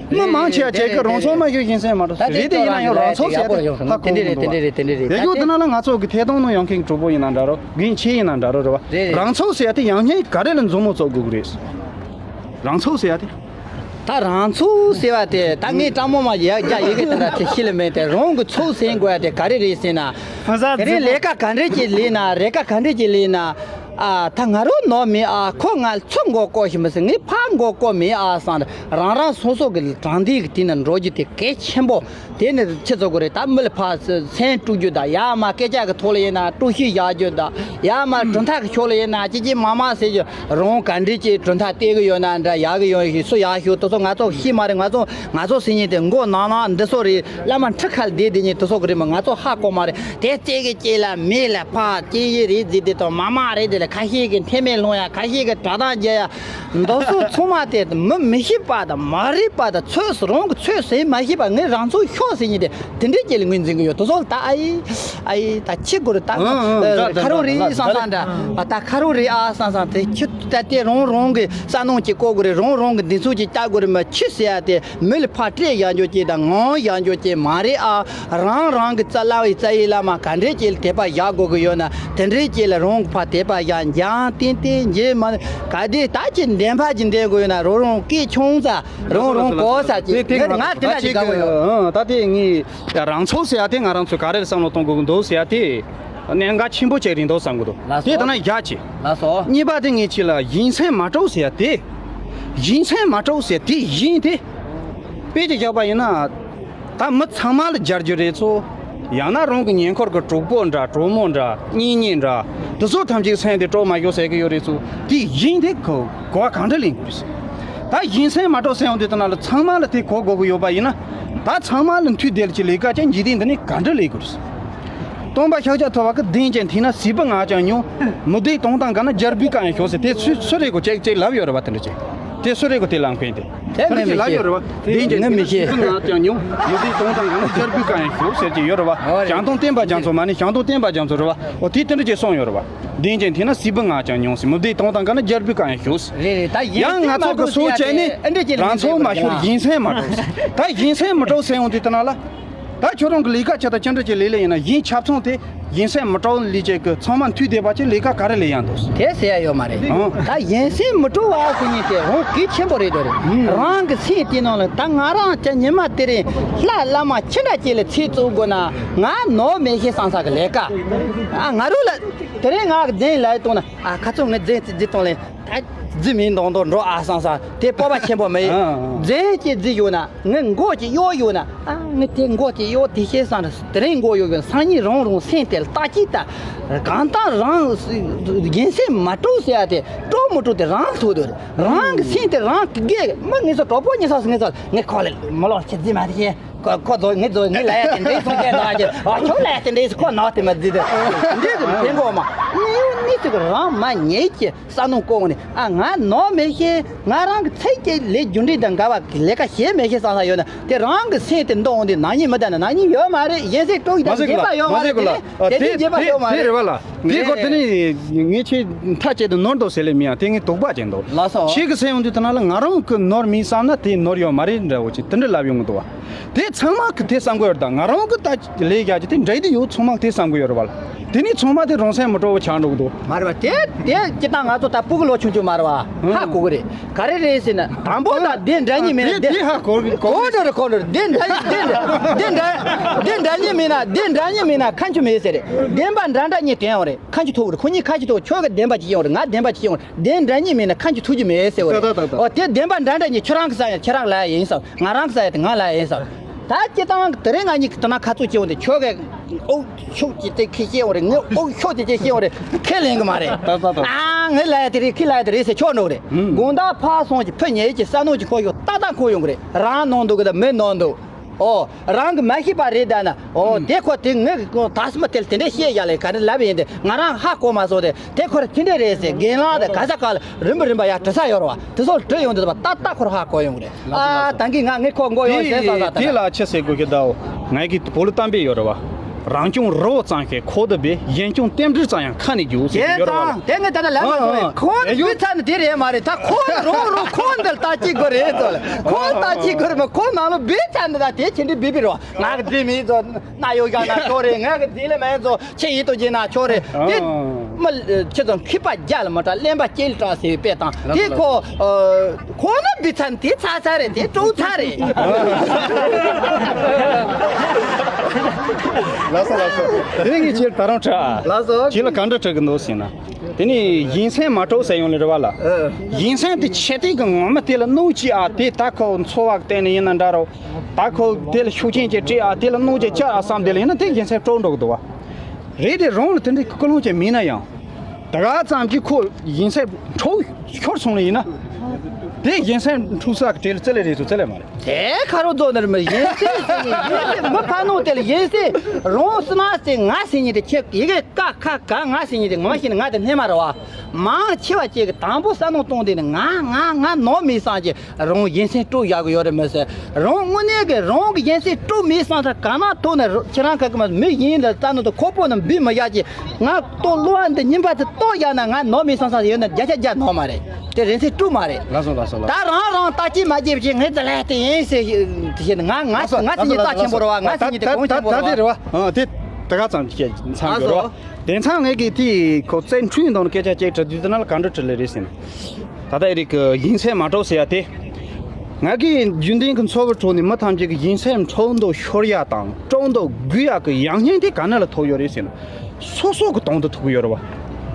མི་མང་ཆེ་བ་བྱེད་ཀྱི་རང་ཚུགས་མ་ཤོར་གཞན་སེམས་མ་སྐྲག་ཟེར། རེད་དེ་ཡིན་ན་ཡང་རང་ཚུགས་ཟེར་ཡ་དེ་ཧ་གོ་གི་མི་འདུག་བ། དེ་ཡོད་དེ་ན་ལ་ང་ཚོ་གི་ཐད་གཏོང་ནང་ཡོང་མཁན་གྱི་གྲོགས་པོ་ཡིན་ན་འདྲ་རོ། རྒན་ཆེ་ཡིན་ན་འདྲ་རོ། རེད་བ། རེད་རེད། རང་ཚུགས་ཟེར་ཡ་དེ་ཡང་སྙིང་ག་རེ་ལ་མཛུབ་མོ་བཙུགས་དགོས་ཀྱི་རེད། རང་ཚུགས་ཟེར་ཡ་དེ། ད་རང་ཚུགས་ཟེར་བ་དེ་ད་ངས་སྤྲང་མོ་མ་ཡ་རྒྱ་ཡི་གེ་དེ་འདྲ་དེ་ཤི་ལ་མེད་དེ། རང་གི་ཚུགས་ཟེར་དགོས་ཡ་དེ་ག་རེ་རེད་ཟེར་ན། ཕ་ས་དེ་རིང་ལས་ཀ་ག་འདྲས་ཀྱི་ལས་ན་རེ་ཀ་ག་འདྲས་ཀྱི་ལས་ན། ཨ་ད་ང་རང་ནོར་མེད་ཨ། ཁོ་ང་ཚུར་མགོ་སྐོར་ཞིག་མི་སྲིད། ངས་ཕར་མགོ་སྐོར་མེད་ཨ་བསམ། རང་རང་སོ་སོ་གི་དྲང་བདེན་གྱི་དེ་ན་འགྲོ་རྒྱུ་དེ་གལ་ཆེན་པོ། དེ་ནི་ཆི་ཚོ་གི་རེད། ད་མི་ལ་ཕར་སེམས་དཀྲུག་རྒྱུ་དང་། ཡར་མར་སྐད་ཆ་གི་ཐོག་ལ་ཡིན་ན་དཀྲུག་ཤིང་བཞག་རྒྱུ་དང་། ཡར་མར་གྲུབ་མཐའ་གི་ཕྱོགས་ལ་ཡིན་ན་ཅི་ཅི་མ་མ་ཟེར་རྒྱུ། རང་ག་འདྲས་ཀྱི་གྲུབ་མཐའ་བལྟས་གི་ཡོད་ན་འདྲ། ཡག་གི་ཡོད་ཞིག་སུ་ཡག་ཤོས་དེ་ཚོ་ང་ཚོ་ཤེས་མ་རེད། ང་ཚོ་ང་ཚོ་སེམས་ཉིད་དེ་མགོ་ནག་ནག་འདི་ཚོ་རེད། བླ་མ་ཁྲི་ཁར་བསྡད་དེ་ཉིད་དེ་ཚོ་གི་རེད་མ། ང་ཚོ་ཧ་གོ་མ་རེད། དེ་ལྕེ་གི་ལྕེ་ལ་མེ་ལ་ཕར་ལྕེ་ཡི་རེད་ཟེར་དེ་དང་། མ་མ་རེད་དེ་ལ་ཁ་ཤས་ཀྱི་མཐེ་མེ་སློང་ཡ། ཁ་ཤས་ཀྱི་དྲ་ཐག་རྒྱག་ཡ། འདི་ཚོ་ཚང་མ་དེ་མི་མི་ཤེས་པ་དང་མ་རིག་པ་དང་། ཚོད་རང་གི་ཚོད་ཟིན་མ་ཤེས་པ། ངས་རང་ཚུགས་ཤོག་ཟེར་ཉིན་དེ་དེ་འདྲའི་སྐྱེ་ལ་ངོས་འཛིན་གི་ཡོད། དེ་ཚོ་ལ་ད་ཨ་ཡི་ཨ་ཡི་ད་ཁྱི་གུ་རུ་ད་ཁ་རོག་རེད་བསམ་བསམ་འདྲ། ཨ་ད་ཁ་རོག་རེད་ཨ་བསམ་བསམ། དེ་ཁྱི་ད་དེ་རང་རང་གི་ས་ནང་གི་བཀོག་གི་རེད། རང་རང་གི་འདི་ཚོ་གི་བལྟ་དགོས་རེད་མ། ཁྱི་ཟེར་ཡ་དེ་མི་ལ་ཕར་སྤྲད་ཡག་འཇོག་ཅིག་དང་ངང་ཡག་འཇོག་ཅིག་མ་རེད་ཨ། རང་རང་གི་རྩ་བའི་རྩ་ཡི་བླ་མ་ག་འདྲའི་ཅིག་ལ་དད་པ་བཞག་དགོས་ཀྱི་ཡོད་ན། དེ་འདྲའི་ཅིག་ལ་རང་གི་ཕར་དད་པ་བཞག་འཇང་ཏན་ཏན་རྗེས་མ་ག་དེ་ད་ཅི་འདེམས་པ་ཅིག་འདེམས་དགོས་ཡོད་ན། རོ་རང་སྐད་ཆུང་ཙག་རང་རང་གོ་ས་ཅིག་དེ་དེ་ང་ང་དེ་འདྲ་ཅིག་དགའ་གི་ཡོད། ད་དེ་ངས་རང་ཚུགས་ཟེར་ཡ་དེ་ང་རང་ཚོས་ག་རེ་ལ་བསམ་བློ་གཏོང་དགོས་ཀྱི་འདུག་ཟེར་ཡ་དེ་གནད་འགག་ཆེན་པོ་ཅིག་རེད་འདུག་བསམ་གི་འདུག། ལགས་སོ། དེ་ད་ན་རྒྱ་ཆེ། ལགས་སོ། གཉིས་པ་དེ་ངས་ཁྱེད་ལ་གཞན་སེམས་མ་སྐྲག་ཟེར་ཡ་དེ། གཞན་སེམས་མ་སྐྲག་ཟེར་དེ་གཞན་དེ། དཔེ་ཅིག་བཞག་པ་ཡིན་ན། ད་མི་ཚང་མ་ལ་སྦྱར་རྒྱུ་རེད་ཚོ། ཡང་ན་རང་གི་ཉེ་འཁོར་གྱི་གྲོགས་པོ་འདྲ་གྲོགས་མོ་འདྲ་གཉེན་ཉེ་འདྲ་དེ་ཚོ་ཐམས་ཅད་སེམས་དེ་སྐྲག་མ་ཤོག་ཟེར་གི་ཡོད་རེད་ཚོ། དེ་གཞན་དེ་གོ་གོ་བ་གང་འདྲ་ལེན་དགོས་རེད། ད་གཞན་སེམས་མ་སྐྲག་ཟེར་ཡོང་དུས་དེ་ན་ལ་ཚང་མ་ལ་དེ་གོ་དགོས་གི་ཡོད་པ་ཡིན་ན། ད་ཚང་མ་ལ་མཐུན་བསྡད་ཀྱི་ལས་ཀ་ཅན་འཇིག་རྟེན་འདི་ནས་ག་འདྲ་ལས་དགོས་རེད། སྟོན་པ་ཤཱཀྱ་ཐུབ་པ་གི་གདེང་ཅན་འཐད་ན་སྲིད་པའི་ངར་ཀྱང་ཉུང་། མི་བདེ་དོན་དང་འགལ་ན་རྒྱལ་པོའི་བཀའ་ཡང་ཞུ་ཟེར། དེ་སུ་སུ་རེད་གོ་ཅེག་ཅེག་ལབ་ཡོད་རེད་བ། དེ་འདྲ་ཅེག་དེ་སུ་རེད་གོ་དེ་ལབ་མཁན་དེ། དེ་ངས་མི་ཤེས། ལབ་ཡོད་རེད་བ། གདེང་ཅན་ངས་མི་ཤེས། སྲིད་པའི་ངར་ཀྱང་ཉུང་། མི་བདེ་དོན་དང་འགལ་ན་རྒྱལ་པོའི་བཀའ་ཡང་ཞུ་ཟེར་གྱི་ཡོད་རེད་བ། ཨོ་རེད། ཞང་ཏོང་བསྟན་པ་རྒྱ་མཚོ་མ་ནི་ཞང་ཏོང་བསྟན་པ་རྒྱ་མཚོ་རེད་བ། ཨོ་དེ་དེ་འདྲ་ཅེག་གསུངས་ཡོད་རེད་བ། གདེང་ཅན་འཐད་ན་སྲིད་པའི་ངར་ཀྱང་ཉུང་ཟེར། མི་བདེ་དོན་དང་འགལ་ན་རྒྱལ་པོའི་བཀའ་ཡང་ཞུ་ཟེར། རེད་རེད། ད་ཡིན་ཡང་ང་ཚོ་གི་སྲོག་བཅད་ནས་རང་ཚུགས་མ་ཤོར་གཞན་སེམས་མ་སྐྲག་ཟེར། ད་གཞན་སེམས་མི་སྐྲག་ཟེར་ཡོང་དུས་དེ་ན་ལ། ད་ཁྱོད་རང་གི་ལས་ཀ་ཆ་ད་ཅི་འདྲ་ཅིག་ལས་ལས་ཡིན་ན་གཞན་ཆ་ཚང་དེ་གཞན་སེམས་མི་སྤྲོ་ལས་ཅིག་གི་ཚང་མ་མཐུད་བསྡད་པ་ཅིག་ལས་ཀ་ག་རེ་ལས་ཡང་འདུག་དེ་ཟེར་ཡ་ཡོད་མ་རེད། ཨང་། ད་གཞན་སེམས་མི་སྤྲོ་བ་ཟེར་མཁན་དེ་འོང་གལ་ཆེན་པོ་རེད་དོ་རེད། ཨང་། རང་གི་སེམས་དེ་ནང་ལ་ད་ང་རང་ཅག་ཉི་མ་དེ་རིང་ལྷ་བླ་མ་ཅི་འདྲ་ཅིག་ལ་ཚིག་བཙུགས་དགོས་ན་ང་ནོར་མེད་ཤེས་བསམ་ས་གི་ལས་ཀ། ཨ་ང་རུ་ལ་དེ་རིང་ང་གི་རྫུན་ལས་གཏོང་ན་ཨ་ཁ་ཚོ་ངའི་རྫུན་ཅིག་འདི་གཏོང་ལས། ད་རྫི་མིན་མདོག་མདོག་འགྲོ་ཨ་སང་སང་དེ་སྤོབས་པ་ཆེན་པོ་མེད། ཨ་ཨ། རྫས་ཀྱི་རྫི་ཡོད་ན་ངས་མགོ་ཅིག་གཡོག་ཡོད་ན་ཨ་ངས་དེ་མགོ་ཅིག་གཡོག་དེ་ཤེས་སང་དེ་རིང་མགོ་གཡོག་ཡོད་སང་ཉིན་རང་རང་སེམས་དེ་ལ་ལྟ་ཅིག་ལྟ། གང་ལྟར་རང་གཞན་སེམས་མ་སྤྲོ་ཟེར་ཡ་དེ་སྤྲོ་མི་སྤྲོ་དེ་རང་ཐུག་འདུག་རང་གི་སེམས་དེ་རང་གི་དགེ་མི་ངེས་སོ་གྲོགས་པོ་ཉེ་ས་ངེས་སོ་ངས་ཁོ་ལ་མི་ལོག་ཁྱེད་རྫི་མ་རེད་ཁྱེད། ཁོ་ཁོ་ཚོ་ངེད་ཚོ་ངེད་ལ་ཡ་དེ་འདྲའི་སོང་ཁྱེད་ནང་གི་ཨ་ཁྱོད་ལ་ཡ་དེ་འདྲའི་ཁོ་ནང་དེ་མ་རྫི་དེ་འདྲའི་གི་ཕན་གོ་མ་ངེས་ཡོད་ནི་ཚིག་རང་མ་ཉེས་ཀྱི། ས་ནོ་ཀོང་ནི་ཨ་ང་ནོར་མེད་ཤེས། ང་རང་གི་ཚེ་གཅིག་ལས་རྒྱུ་འབྲས་དང་འགལ་བ་ལས་ཀ་བྱེད་མེད་ཤེས་བསམ་ས་ཡོད་ན་དེ་རང་གི་སེམས་དེ་འདོང་འོང་དེ་ནག་ཉེས་མི་ལྡན་ན་ནག་ཉེས་ཡོད་མ་རེད། གཞན་སེམས་སྤྲོ་གི་དང་འགྱེད་པ་ཡོད་མ་རེད། དེ་དེ་འགྱེད་པ་ཡོད་མ་རེད། དེ་རེད་བ་ལ། དེ་གོ་དེ་ནི་ངས་ཆེས་མཐའ་གཅིག་ཏུ་ནོར་འདུག་ཟེར་ལེ་མི་ཡང་དེ་ངས་དོགས་པ་ཅན་འདུག་ལགས་སོ། ཆེ་གི་སེམས་ཡོང་དུས་ད་ན་ལ་ང་རང་གི་ནོར་མིན་བསམ་ན་དེ་ནོར་ཡོད་མ་རེད་འདྲ་བོ་ཅིག་དེ་འདྲ་ལབ་ཡོང་གི་འདུག་བ། དེ་ཚང་མ་གི་དེ་བསམ་གི་ཡོད་རེད། ད་ང་རང་གི་ད་ལས་རྒྱག་གི་དེ་འདྲ་དེ་ཡོད་ཚང་མ་གི་དེ་བསམ་གི་ཡོད་རེད་བ་ལ། དེ་ནི་ཚང་མ་དེ་རང་སེམས་མི་སྤྲོ་བོ་ཆགས་འགྲོ་གི་འདུག་མ་རེད་བ། དེ་དེ་སྤྱི་བཏང་ང་ཚོ་ད་སྤུ་གུ་ལོ་ཆུང་ཆུང་མ་རེད་བ། ཧ་གོ་གི་རེད། ག་རེ་རེད་ཟེར་ན་དང་པོ་ད་དེ་འདྲ་ཉིད་མིན་ན་དེ་དེ་ཧ་གོ་གི་གོ་གི་འགྲོ་རེད། གོ་འགྲོ་རེད། དེ་འདྲ་དེ་འདྲ་དེ་འདྲ་དེ་འདྲ་ཉིད་མིན་ན་དེ་འདྲ་ཉིད་མིན་ན་ཁ་མཆུ་མེད་ཟེར་རེད། བདེན་པ་འདྲ་འདྲ་ཉིད་དྲན་ཡོང་རེད། ཁ་མཆུ་ཐུག་རེད། ཁོ་གཉིས་ཁ་མཆུ་ཐུག་ཁྱོད་ཀྱི་བདེན་པ་ཅིག་ཡོང་རེད། ང་བདེན་པ་ཅིག་ཡོང་རེད། དེ་འདྲ་ཉིད་མིན་ན་ཁ་མཆུ་ཐུག་རྒྱུ་མེད་ཟེར་བ་རེད། ད་ད་ད་ད། ཨོ་དེ་བདེན་པ་འདྲ་འདྲ་ཉིད་ཁྱོད་རང་གི་ས་ཡ་ཁྱེད་རང་ལ་ཡིན་བསམ། ང་རང་གི་ས་ཡ་དེ་ང་ལ་ཡིན་བསམ། ད་སྤྱི་བཏང་དེ་རིང་ང་གཉིས་ཀྱི་དོ་སྣང་ཁ་ཚུགས་སྐྱེ་བོ་དེ་ཁྱོད་ཀྱི་ཨོ་ཤོག་ཅིག་དེ་ཁྱེད་སྐྱེ་བོ་རེད། ངས་ཨོ་ཤོག་དེ་ཁྱེད་སྐྱེ་བོ་རེད། ཁས་ལེན་གི་མ་རེད། ད་ད་ད། ཨ་ངའི་ལ་ཡ་དེ་རེད། ཁྱེད་ལ་ཡ་དེ་རེད་ཟེར་ཆོག་འགྲོ་གི་རེད། ཧུམ། དགོང་དག་ཕར་སོང་ཅིག་ཕུ་ཉལ་ཅིག་ས་ནོ་ཅིག་ཁོ་ཡོད་ཏག་ཏག་ཁོ་ཡོང་གི་རེད། རང་ནོར་འདུག་གི་ད་མི་ནོར་འདུག་ཨོ། རང་གི་མ་ཤེས་པ་རེད་ད་ན། ཨོ་དེ་ཁོ་དེ་ངས་ད་སྨི་དེ་ལ་དེ་འདྲས་བཤད་ཡ་ལས་ག་རེ་ལབ་ཡིན་ཏེ་ང་རང་ཧ་གོ་མ་སོང་སྟེ་དེ་ཁོ་ར་དེ་འདྲས་རེད་ཟེར་རྒན་ལགས་དེ་ག་ས་ག་ལ་རིམ་པ་རིམ་པ་ཡ་དྲི་ས་ཡོད་རེད་བ། དེ་ཚོ་ལ་དྲི་ཡོང་དུས་ད་ཏག་ཏག་ཁོ་ར་ཧ་གོ་ཡོང་གི་རེད། ཨ་ད་གིན་ང་ངས་ཁོ་མགོ་ཡོང་ཟེར་ས་ས་ད་དེ་ལ་ཆི་ཟེར་དགོས་ཀྱི་ད། ངས་ཀྱི་བོད་ལ་གཏམ་དཔེ་ཡོད་རེད་བ། རང་སྐྱོང་རི་བོ་གཙང་ཞིང་ཁོག་ཏུ་སྦས། གཞན་སྐྱོང་རྟེན་འབྲེལ་གཙང་ཡང་ཁ་ནས་རྒྱུག་ཟེར་གྱི་ཡོད་རེད་བ་ལ། དེ་ངས་ད་ལྟ་ལབ་མ་སོང་། ཨ་ཨ། ཁོང་ཨེ་ཡོད། སྦས་ཚར་ནས་དེ་རེད་མ་རེད། ད་ཁོང་རང་རང་ཁོང་འདིར་ལྟ་ཅི་དགོས་རེད་ཟེར་ལ། ཁོང་ལྟ་ཅི་དགོས་རེད་མ། ཁོང་ནང་ལོགས་སྦས་ཚར་ནས་ད་དེ་ཆི་འདྲ་སྦས་པའི་རོ། ང་གི་དེ་མིན་ཚོ་ན་ཡོད་ཀྱང་ན་ཆོག་རེད། ང་གི་དེ་ལས་མེད་ཚོ་ཆེ་ཡིད་དུ་འགྱེད་ན་ཆོག་རེད། དེ་ཨ་མ་ཁྱེད་ཚོ་མཁས་པ་རྒྱ་ལ་མ་དྲག་གླེན་པ་སྐྱེ་ལ་དྲག་ཟེར་བའི་དཔེ་དང་དེ་ཁོ་ཨ། ཁོ་ན་སྦས་ཚར་དེ་ཚར་ཚར་རེད། དེ་སྤྲོ་ཚར་རེད། ལགས་སོ་ལགས་སོ། དེ་ངས་ཁྱེད་ད་རུང་དྲི་ཨ། ལགས་སོ། ཁྱེད་ལ་ག་འདྲ་དྲི་གི་འདུག་ཟེར་ན། དེ་ནས་གཞན་སེམས་མ་སྤྲོ་ཟེར་ཡོང་ལེ་རེད་བ་ལ། ཨ། གཞན་སེམས་དེ་ཆེ་དེ་གི་ངོ་མ་དེ་ལ་གནོད་ཅི་ཨ། དེ་ད་ཁོ་འཚོ་བ་གི་སྟེང་ནས་ཡིན་ན་འདྲ་རོ། ད་ཁོ་དེ་ལ་ཤུགས་རྐྱེན་ཅིག་སྤྲད་ཨ། དེ་ལ་གནོད་ཅིག་བསྐྱལ་ཨ་བསམ་དེ་ལ་ཡིན་ན་དེ་གཞན་སེམས་སྤྲོ་འགྲོ་གི་འདུག་བ། རེད་དེ་རང་ལ་དེ་འདྲའི་ཀུན་སློང་ཅན་མིན་ན་ཡང་། ད་ག་ཙམ་གྱིས་ཁོ་གཞན་སེམས་འཕྲོག་ཤོར་སོང་ལ་ཡིན་ན། དེ་གཞན་སེམས་འཁྲུག་ས་གི་གྲས་ལ་བརྩི་ལེ་རེད་ཚོ་བརྩི་ལེ་མ་རེད། དེ་ཁ་རོ་རྫོགས་ནི་རེད་མ། གཞན་སེམས་ཟེར་ནི་གཞན་སེམས་མི་ཕ་ནོ་དེ་ལ་གཞན་སེམས་རང་སུ་ན་སེ་ང་ཟེར་ནི་དེ་ཁྱེད་ཡི་གེ་ཀ་ཁ་ག་ང་ཟེར་ནི་དེ་ངོ་མ་བཤད་ན་ང་དེ་སྣེ་མ་རེད་བ། མང་ཆེ་བ་ཅིག་གི་དང་པོ་ས་ནོ་གཏོང་དེ་ནི་ང་ང་ང་ནོར་མེད་བསམ་གྱི། རང་གཞན་སེམས་དཀྲུག་བཞག་གི་ཡོད་རེད་མི་ཟེར། རང་དངོས་གནས་ཀྱི་རང་གི་གཞན་སེམས་དཀྲུག་མེད་བསམ་ས་ག་ན་ཐོག་ནས་ཁྱེད་རང་ག་གི་མ་མི་གཞན་ལ་རྩ་ནང་དུ་ཁོ་པོ་ནང་འབུད་མི་བཞག་ཅིག་ང་ལྟོ་གློ་བ་འདི་ཉིན་པ་དེ་ལྟོ་བཞག་ན་ང་ནོར་མེད་བསམ་ས་ཡོད་ན་བརྒྱ་ཆ་བརྒྱ་ནོར་མ་རེད། དེ་རང་སེམས་དཀྲུག་མ་རེད། ལགས་སོ་ལགས་སོ་ལགས། ད་རང་རང་ལྟ་ཅི་མ་བྱེད་ཅིག་ངས་ད་ལས་དེ་ཡིན་ཟེར་དེ་བྱས་ན་ང་ང་ང་སེམས་ཉིད་རྩ་ཆེན་པོ་རེད་བ། ང་སེམས་ཉིད་དེ་གོང་ཆེན་པོ་རེད་བ། ད་དེ་རེད་བ། ཨ་དེ་ད་ག་ཙམ་ཅིག་མཚམས་ཡོད་རེད་བ། དེང་སང་ངས་ཀྱི་དེའི་ཁོ་རྩེ་འཁྲུལ་དང་སྐད་ཆ་ཅིག་དྲི་དུས་དེ་ན་ལ་ག་འདྲ་དྲི་ལེ་རེད་ཟེར་ན། ད་ལྟ་ཨེ་རིག་གི་གཞན་སེམས་མ་སྤྲོ་ཟེར་ཡ་དེ། ང་གིས་རྒྱུན་ལྡན་གྱི་འཚོ་བའི་ཁྲོད་ནས་མི་ཐམས་ཅད་ཀྱི་གཞན་སེམས་འཕྲོག་འདོད་ཤོར་ཡ་དང་སྤྲོ་འདོད་རྒུད་ཡ་གི་ཡང་སྙིང་དེ་ག་ན་ལ་ཐུག་ཡོད་རེད་ཟེར་ན། སོ་སོ་གི་དོན་དུ་ཐུག་གི་ཡོད་རེད་བ།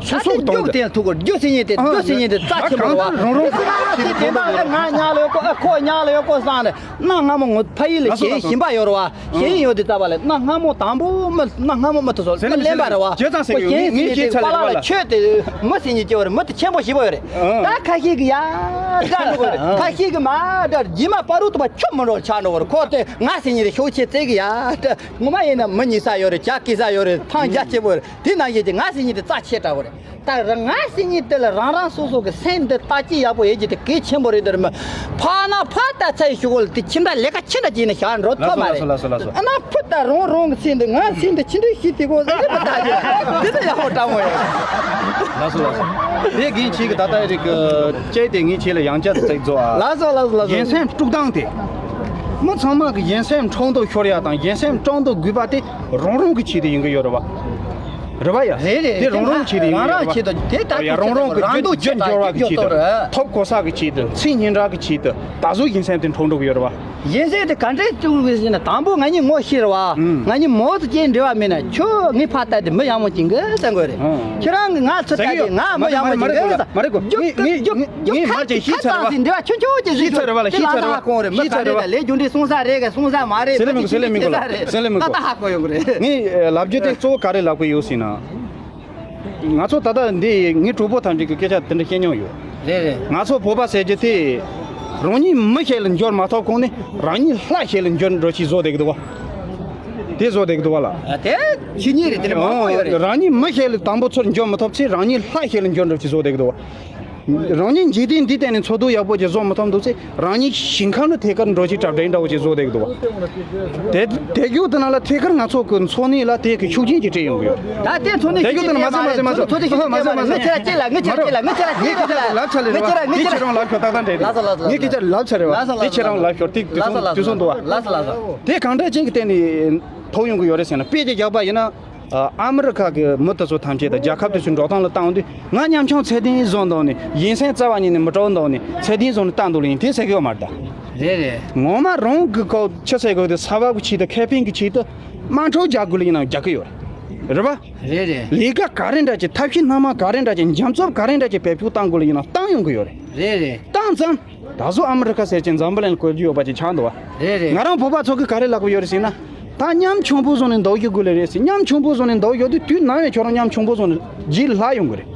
སོ་སོ་གི་དོན་དུ། ད་དེ་རྒྱུ་དེ་ཐུག་གི་རྒྱུ་ཟེར་ཉིན་དེ་རྒྱུ་ཟེར་ཉིན་དེ་རྩ་ཆེན་པོ་རེད་བ། རང་རང་དེ་དེ་དག་ལ་ང་ཉག་ལ་ཡོད་གོ་ཨ་ཁོ་ཉག་ལ་ཡོད་གོ་བསམ་ནས་གནའ་སྔ་མོ་ངོ་ཕ་ཡུལ་ལ་ལགས་སོ་ལགས་སོ། ཞེན་ཞིམ་པ་ཡོད་རེད་བ། ཞེན་ཡོད་དེ་ལྟ་བ་ལས་གནའ་སྔ་མོ་དང་པོ་མི་གནའ་སྔ་མོ་མི་དེ་ཚོ་ཟེར་མི་ལེན་པ་རེད་བ། བྱས་ཙང་ཟེར་གི་ཡོད། ངས་ངས་བྱས་ཚར་ལེ་བ་ལ། ཁོ་ལ་ཆོས་དེ་མི་ཟེར་ཉིན་སྐྱེ་བ་རེད། མི་དེ་ཆེན་པོ་ཞིག་པ་ཡོད་རེད། ད་ཁ་ཤས་ཀྱི་ཡ་འདྲ་འགྲོ་གི་རེད། ཁ་ཤས་ཀྱི་མ་འདྲ་རྗེས་མ་བར་དུ་དུ་བ་ཆོ་མི་འགྲོ་ཆགས་འགྲོ་གི་རེད། ཁོ་དེ་ང་ཟེར་ཉིན་དེ་ཤོག་ཆེ་བརྩེ་གི་ཡ་འདྲ། ངོ་མ་ཡིན་ན་མི་ཉིད་ས་ཡོད་རེད། ཇ་སྐྱེ་ས་ཡོད་རེད། ཐང་རྒྱ་ཆེ་པོ་རེད། དེ་ནང་བཞིན་དེ་ང་ཟེར་ཉིན་དེ་རྩ་ཆེ་དྲགས་པོ་རེད། ད་རང་ང་སེམས་ཉིད་དེ་ལ་རང་རང་སོ་སོ་གི་སེམས་འདི་བརྟག་དཔྱད་ཡག་པོ་ཡེད་རྒྱུ་དེ་གལ་ཆེན་པོ་རེད་དེར་མི། ཕར་ན་ཕར་ལྟ་ཚར་ཡི་ཞུ་གོ་ལ་དེ་ཁྱིམ་བདག་ལས་ཀ་ཆི་འདྲ་བྱས་ནས་བཞག་འགྲོ་ཐུབ་མ་རེད། ལགས་སོ་ལགས་སོ་ལགས་སོ། ཨ་ན་ཕུ་ད་རང་རང་གི་སེམས་འདི་ང་སེམས་འདི་ཆི་འདྲ་ཞིག་དེ་གོ་ཟེར་མི་ལྟ་རྒྱུ་འདི་ནི་ཡག་པོ་དྲང་མོ་ཡོད། ལགས་སོ་ལགས་སོ། དེ་རྒན་ཁྱེད་ཀྱི་ད་ལྟ་རིག་གི་ཅེ་དེ་ངས་ཁྱེད་ལ་ཡང་བསྐྱར་དུ་བརྩེགས་རྫོགས་ཨ། ལགས་སོ་ལགས་སོ་ལགས་སོ། གཞན་སེམས་དཀྲུག་སྟངས་དེ། མི་ཚང་མ་གི་གཞན་སེམས་ཕྲག་དོག་ཤོར་ཡ་དང་གཞན་སེམས་སྐྲག་དོག་དགོས་པ་དེ་རང་རང་གི་ཆེད་དུ་ཡིན་གི་ཡོད་རེད་བ། རེད་བ་ཡ། རེད་རེད། དེ་རང་རང་ཆེད་དུ་ཡིན་གི་ཡོད་རེད་བ། རང་རང་ཆེད་དུ་དེ་ད་ཡ་རང་རང་གི་རང་སྡུག་རྒྱུ་འགྱུར་བ་གི་ཆེད་དུ། ཐོབ་གོ་ས་གི་ཆེད་དུ། མཚན་སྙན་གྲགས་གི་ཆེད་དུ། ད་གཟོད་གཞན་སེམས་དེ་འཕྲོག་འགྲོ་གི་ཡོད་རེད་བ། གཞན་སེམས་དེ་ག་འདྲས་བཙུགས་དགོས་ཟེར་ན། དང་པོ་ང་གཉིས་ངོ་ཤེས་རེད་བ། ང་གཉིས་མོ་ཙི་ཅན་འབྲེལ་བ་མེད་ན་ཁྱོད་ངའི་ཕ་ལྟ་དེ་མི་ཡག་མོ་ཅིག་གི་བསམ་གི་རེད། ཁྱེད་རང་གི་ང་ཚོ་ལྟ་དེ་ང་མི་ཡག་མོ་ཅིག་གི་བསམ། མ་རེད་གོ། ངས་ངས་ངས་མར་ཅིག་ཤེས་ཚར་བ། འབྲེལ་བ་ཆུང་ཆུང་ཅིག་ཤེས་ཚར་བ་ལ། ཤེས་ཚར་བ། ལས་རྒྱུ་འབྲས་གསུང་ས་རེད་ག་གསུང་ས་མ་རེད། སེ་ལེ་མི་གོ། སེ་ལེ་མི་གོ་ལ། སེ་ལེ་མི་གོ། ད་ད་ཧ་གོ་ཡོང་གི་རེད། ངས་ལབ་རྒྱུ་དེ་གཙོ་བོ་ག་རེ་ལབ་གི་ཡོད་ཟེར་ན། ང་ཚོ་ད་ལྟ་འདི་ངའི་གྲོགས་པོ་ཐམས་ཅད་ཀྱིས་སྐད་ཆ་དེ་འདྲ་བཤད་མྱོང་ཡོད། རེད་རེད། ང་ཚོ་བོད་པ་ཟེར་རྒྱུ་དེ་རང་ཉིད་མི་ཞིག་ལ་འགྱུར་མ་ཐུབ་གོང་ནས་རང་ཉིད་ལྷ་ཞིག་ལ་འགྱུར་འགྲོ་ཆེད་བཟོ་བསྡད་ཀྱི་འདུག་བ། དེ་བཟོ་བསྡད་ཀྱི་འདུག་བ་ལ། ཨ་དེ་ཆོས་ཉིད་རེད། དེ་འདྲ་མང་པོ་ཡོད་རེད། རང་ཉིད་མི་ཞིག་ལ་དང་པོ་ཚུར་འགྱུར་མི་ཐུབ་ཚེ་རང་ཉིད་ལྷ་ཞིག་ལ་འགྱུར་འགྲོ་ཆེད་བཟོ་བསྡད་ཀྱི་འདུག་བ། རང་ཉིད་འཇིག་རྟེན་འདིའི་སྟེང་ནས་འཚོ་སྡོད་ཡག་པོ་ཅིག་བཟོ་མི་ཐུབ་འདུག་ཚེ་རང་ཉིད་ཞིང་ཁམས་ལ་ཐད་ཀར་འགྲོ་ཆེད་གྲ་སྒྲིག་འདྲ་བོ་ཅིག་བཟོ་བསྡད་ཀྱི་འདུག་བ། དེ་དེ་རྒྱུ་དེ་ནང་ལ་ཐད་ཀར་ང་ཚོ་གི་འཚོ་གནས་ལ་དེ་གི་ཤུགས་རྐྱེན་ཅིག་སྤྲད་ཡོང་གི་ཡོད། ད་དེ་འཚོ་གནས་དེ་རྒྱུ་དེ་ནང་མ་ཟེར་མ་ཟེར་མ་ཟེར། ཚོ་དེ་ཚོ་དེ་ཚོ་མ་ཟེར་མ་ཟེར། ངས་ཁྱེད་ལ་ངས་ཁྱེད་ལ་ངས་ཁྱེད་ལ་ངས་ཁྱེད་ལ་ལབ་ཆ་ལེ་རེད་བ། ངས་ཁྱེད་རང་ལབ་ཤོར་ཏག་ཏག་འདྲ་རེད། ལ་ས་ལ་ས། ངས་ཁྱེད་ལ་ལབ་ཆ་རེད་བ། ལ་ས་ལ་ས། དེ་ཁྱེད་རང་ལབ་ཤོར་ཏིག་དུས་སོང་དུས་སོང་འདུག་བ། ལ་ས་ལ་ས། དེ་གང་འདྲ་ཅན་གྱི་སྟེང་ནས་ཐོབ་ཡོང་གི་ཡོད་རེད་ཟེར་ན། དཔེ་ཅིག་རྒྱག་པ་ཡིན་ན། ཨ་མི་རི་ཁ་གི་མི་དེ་ཚོ་ཐམས་ཅད་དང་རྒྱལ་ཁབ་དེ་ཚོའི་འགྲོ་སྟངས་ལ་བལྟས་དུས། ང་ཉམ་ཆུང་ཚད་ལྡན་བཟོ་འདུག་ནས་གཞན་སེམས་རྩ་བ་ཉིད་ནས་མི་སྤྲོ་འདུག་ནས་ཚད་ལྡན་བཟོ་ནས་བལྟས་འདུག་ལ་ཡིན་དེ་ཟེར་གི་ཡོད་མ་རེད་ད། རེད་རེད། ངོ་མ་རང་གི་ཁོ་ཆི་ཟེར་དགོས་དེ་ས་བབ་ཀྱི་ཆེད་དུ་ཁེ་ཕན་གྱི་ཆེད་དུ་དམངས་ཁྲོད་རྒྱག་དགོས་ལ་ཡིན་ན་རྒྱག་གི་ཡོད་རེད་བ། རེད་རེད། ལས་ཀ་ག་རེ་འདྲ་ཅིག་ཐབས་ཤེས་སྣ་མང་ག་རེ་འདྲ་ཅིག་འཇམ་རྩུབ་ག་རེ་འདྲ་ཅིག་བེད་སྤྱོད་བཏང་དགོས་ལ་ཡིན་ན་བཏང་ཡོང་གི་ཡོད་རེད། རེད་རེད། བཏང་ཙང་། ད་གཟོད་ཨ་མི་རི་ཁ་ཟེར་གྱི་འཛམ་བུ་གླིང་ལ་བཀོད་རྒྱུ་ཡོད་པ་ཅིག་ཆགས་འདུག་བ། རེད་རེད། ང་རང་བོད་པ་ཚོ་གིས་ག་རེ་ལབ་གི་ཡོད་རེད་ཟེར་ན། ད་ཉམ་ཆུང་པོ་བཟོ་ནས་འདུག་རྒྱུ་དགོས་ལེ་རེད་ཟེར། ཉམ་ཆུང་པོ་བཟོ་ནས་འདུག་རྒྱུ་དེ་དུས་ནམ་ཡང་ཁྱོད་རང་ཉམ་ཆུང་པོ་བཟོ་ནས་རྗེས་ལ་ལྷག་ཡོང་གི་རེད།